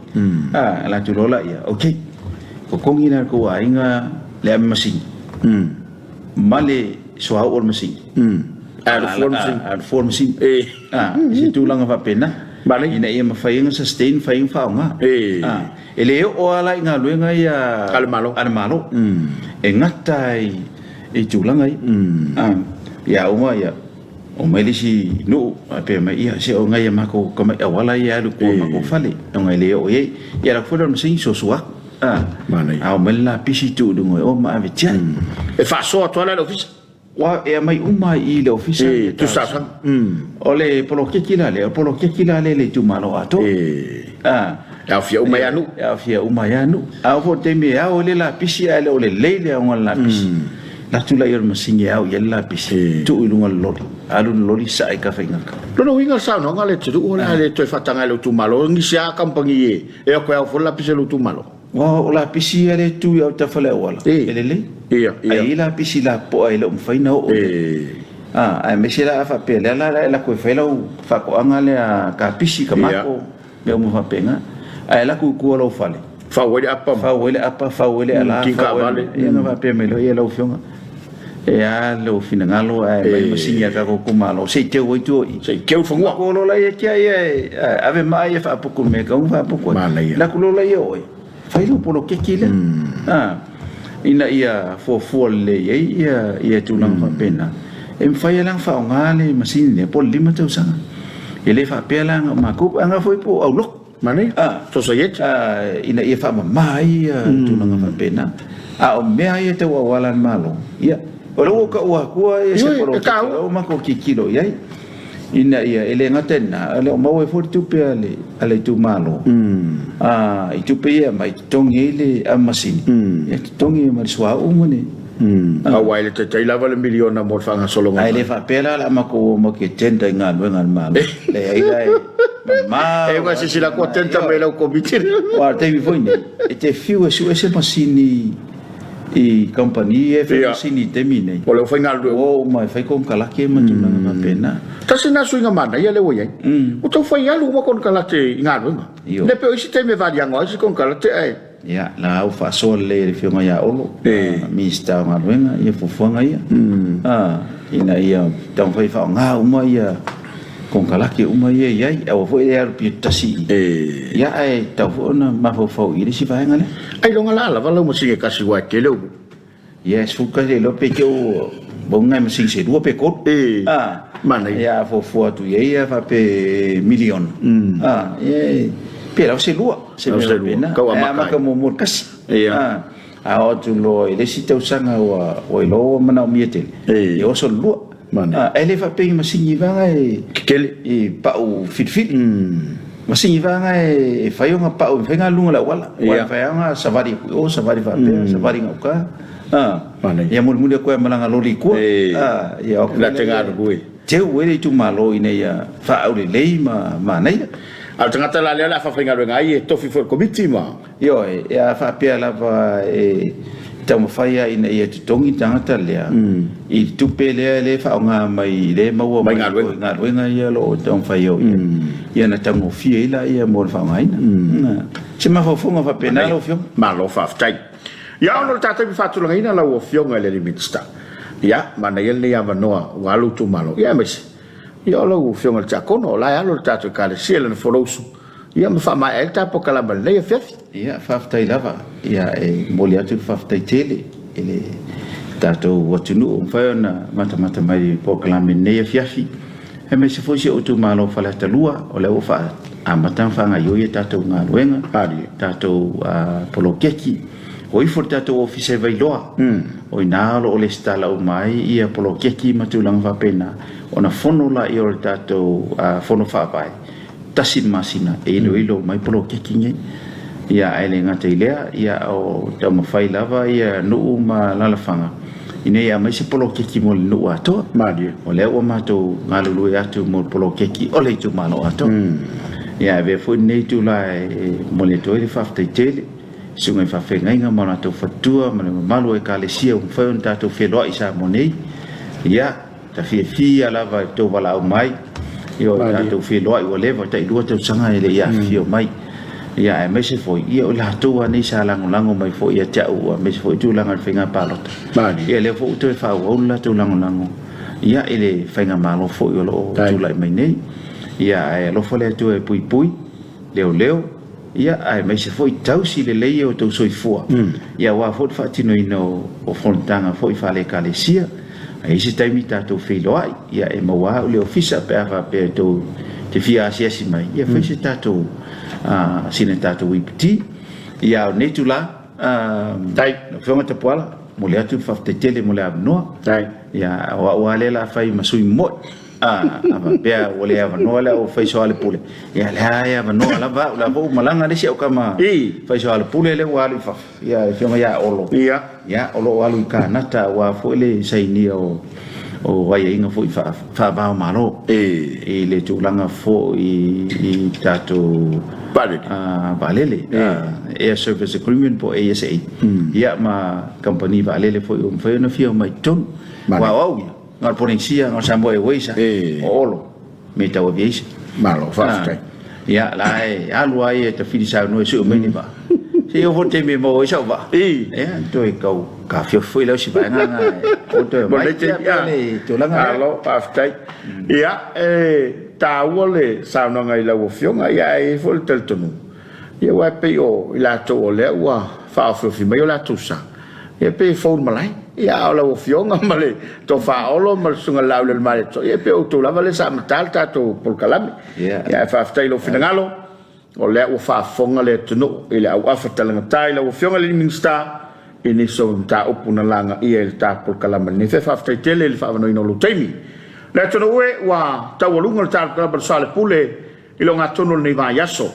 Ala atu loa laia, ok, totogi la e le tou aiga le ave masini ma le suauu o le masini. Alu fua le masini. Alu fua le masini. Se tulaga faapena. Ina ia mafai ai ona sustain, mafai ai ona faaaoga. E le oo lava la i galuega ia a le Malo, a le Malo. E gata i tulaga ia. Ia uma ia, omai le isi nuu faapea mai, ia se o nai a matou tamai auala ia e alu i tua o matou fale, ona e le oo i ai. Ia alu atu foi lea o le masini soso atu. A omai le lapisi tuu i luga i o ma ave tiai. E faasoa atu lava la i le ofisa. Ua e aumai uma i le ofisa le talosaga. O le poloketi la lea, o le poloketi la lea i le itumalo atoa. E aofia uma ai lava nuu. E aofia uma ai lava nuu. A oo foi i le taimi e ao ai le lapisi ae le o lelei le aoga o le lapisi, alu atu laia o le masini e ao i ai le lapisi, tuu i luga o le loli. Alu le loli sae i Tafaigata. Lona uiga o le saunoaga a le atunuu o le a le toe faataga e lou itumalo nisi lava kamupani e e o atu e ao foi le lapisi a lou itumalo. Aua o lapisi ia lea e tu i autafa o le auala, e lelei. Ia, Ae i ai lapisi lapoa e le o mafai ona oo i ai. Aemaise la a faapea o lea la e alu atu e fai lau faatoaga lea kapisi, tamato, mea uma faapena. Ae alu atu i tua o lou fale, Fau ai le apa. Fau ai le apa, fau ai le ala, fau ai le... Ia ona faapea mai loa, ia lau Afioga, e a lou finagalo ae aumai le masini a le tatou itumalo se i teu ai tua i i. Se i teu le fanua. Matou o loa ia tia ia e ave maa ia faaputu i le mea e tatau ona faaputu ai. Manaia. Alu atu loa laia o oe, fai lau poloketi lea. Ina ia fuafua lelei ai ia tulaga faapena. E mafai lava la ona faaaoga le masini lea po o le 5 tausaga. E le faapea la na o matou, ae na foi po o aulotu. Manaia. Sosaiete. Ina ia faamama ai tulaga faapena. A o mea ia tau auala a le Malo, ia, o lea ua ou taua atua se poloketi o lea ua matou tilotilo i ai, ina ia, e le gata i lena, o lo o maua ai foi le tupe a le itumalo, i tupe ia e aumai e totogi ai le ava masini, ia totogi ai ma le suauu ma le Aua e le taitai lava le miliona mo le faagasologa mai. Ae le faapea la o le a matou o matou te tender i galuega a le Malo. Leai la e mamao. E uga silasila atu ua tender mai lau Komiti. Aua o le taimi foi lenei, e te fiu e sue se masini i kamupani ia e fai masini i le taimi lenei. O le aufaigaluega. Ua o uma e fai konekarate ma tulaga faapena. Tasi lena suiga manaia lea ua i ai. Ua tau fai alu uma konekarate i galuega. Le pei o isi taimi e valiago ai isi konekarate ae Ia, la ua faasoa lelei e le Afioga ia Olo, Minisita o Galuega ia fuafuaga ia, ina ia taumafai e faaaoga uma ia konekarate uma ia e i ai. Aua foi e le alu pito tasi i i, ia ae tatau foi ona mafaufau i le isi vaega lea. Ailoga la lava lau masini e tasi aua e tele ou. Ia, e 11 le iloa pe te ua maua nai masini se lua pe tolu. E, manaia. Ia, a fuafua atu i ai, a faapea e miliona, ia, pe lava se lua, se mea faapena. Ae amata muamua i le tasi. A oo atu loa i le isi tausaga ua iloa ua manaomia tele, ia oso le lua. Ae le faapea i masini vaega e tetele, e pau filifili. Masini vaega e fai ona pau, e mafai ona alu i luga o le auala. Aua e mafai lava ona savali atu i o, savali faapea, savali i gauta. Ia mulimuli atu ai ma lana loli i tua. Ia o atu lea, teu ai le itumalo ina ia faaaulelei ma manaia. A o le tagata la lea o le a faafaigaluega ai e tofi foi i le Komiti ma. Ioe, e a faapea lava e taumafai lava ina ia totogi le tagata lea i le tupe lea e faaaoga mai lea e maua mai i galuega ia o lo o taumafai e o i ai, ia ona taugofie ai lea mo le faaaogaina. Se mafaufauga faapena lau Afioga. Malo faafetai. Ia ona o le ta taimi faatulagaina lau Afioga i le alii Minisita, ia manaia lenei avanoa ua alu itumalo, ia aemaise ia o lau Afioga i le Tiakono o la e alo le tatou Ekalesia i lana Fonousu. Ia ma faamaea ai le ta polokalame i lenei afiafi. Ia, faafetai lava. Ia, e momoli atu le faafetai tele i le tatou atunuu ua mafai ona matamata mai i le polokalame i lenei afiafi, aemaise foi si ou itumalo o Faleata 2, o lea ua amata ona faagaoioi a tatou galuega, tatou poloketi. O ifo le tatou ofisa i Vailoa, o i ina o lo o lesitala uma ai ia poloketi ma tulaga faapena, ona fono lea o le tatou fono faavae. tasi le masina e iloilo uma ai poloketi nei. Ia, ae le gata i lea, ia, o taumafai lava ia nuu ma alaalafaga ina ia aumai se poloketi mo le nuu atoa. Malie. O lea ua matou galulue atu mo le poloketi o le itumalo atoa. Ia, ae avea foi lenei itula e momoli atu ai le faafetai tele i susuga i faafeagaiga ma o latou faletua ma le mamalu o Ekalesia ua mafai ona tatou feiloai i Samoa nei. Ia, Ta fiafia lava i le tou valaau mai, ia o tatou feiloai ua leva, tai lua tausaga e le i afifio mai. Ia aemaise foi, ia o i latou lava nei sa lagolago mai foi ia te au, aemaise foi tulaga o le faiga palota. Ia lea foi ua toe faaauau le latou lagolago ia i le faigamalo foi o lo o tulai mai nei. Ia ae alofa le Atua e puipui, leoleo, ia aemaise foi tausi lelei o outou soifua, ia aua foi le faatinoina o fonotaga foi faale-Ekalesia. A i ai se taimi tatou feiloai, ia e maua au i le ofisa pe a faapea e tou te fia asiasi mai, ia fai se tatou, sina tatou iputi. Ia a o lenei itula, lau Afioga Tapuala, momoli atu le faafetai tele mo le avanoa. Ia o au lava lea o le a fai ma sui momoe. A faapea ua le avanoa le au faisoalepule, ia lea e avanoa lava au, la foi ua malaga le isi au tama faisoalepule lea ua alu i fafo, ia le afioga ia Olo. Ia o lo o alu i Kanata aua foi le sainia o o aiaiga foi faava o Malo i le tulaga foi i tatou vaalele, Air Service Agreement po o ASA, ia ma kamupani vaalele foi ua mafai ona fia omai i totonu. Aua o au ia, na o le Polenisia, na o le Samoa Airways, o Olo, Metau Aviation. Malo, faafetai. Ia, la e alu lava ia e tafili saunoa e sue mai ni vaa. Se i oo foi le taimi e maua ai sau vaa, ia, toe tau taofiofi foi lea o si vaega lena e aua toe omai. Ia, pei o le tulaga lea. Malo, faafetai. Ia, e taua le saunoaga i lau Afioga, ia ae i ai foi le talitonuga, ia aua e pei o i latou o lea ua faaofiofi mai o latou sa, ia e pei e fou i le malae. Ia a o lau Afioga ma le Tofa Olo ma le Susuga i le Laaulialemalietoa, ia e pei o outou lava lea sa amata le tatou polokalame. Ia ae faafetai i lou finagalo, o lea ua faafofoga le atunuu i le auafa talagata i lau Afioga i le Minisita i nisi o mataupu na lagaia i le ta polokalame i lenei afiafi. Faafetai tele i le faaavanoaina o lou taimi. Le atunuu e, ua taualuga le ta polokalame o le Soalepule i le ogatotonu o lenei vaiaso.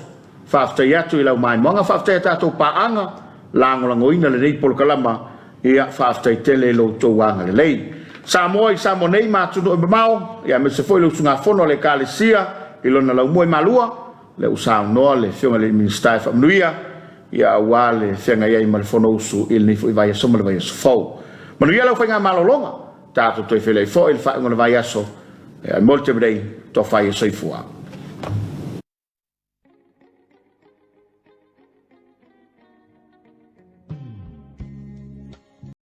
Faafetai atu i lau maimoaga, faafetai i a tatou paaga lagolagoina lenei polokalama, ia faafetai tele i lo outou agalelei. Samoa i Samoa nei ma atunuu e mamao, ia aemaise foi le usugafono a le Ekalesia i lona laumua i Malua, lea ua saunoa le Afioga i le Minisita e faamanuia, ia aua le feagai ai ma le Fonousu i lenei foi vaiaso ma le vaiaso fou. Manuia lau faigamalologa, tatou toe feiloai foi i le faaiuga o le vaiaso, ae mo le taimi nei, tofa ia soifua.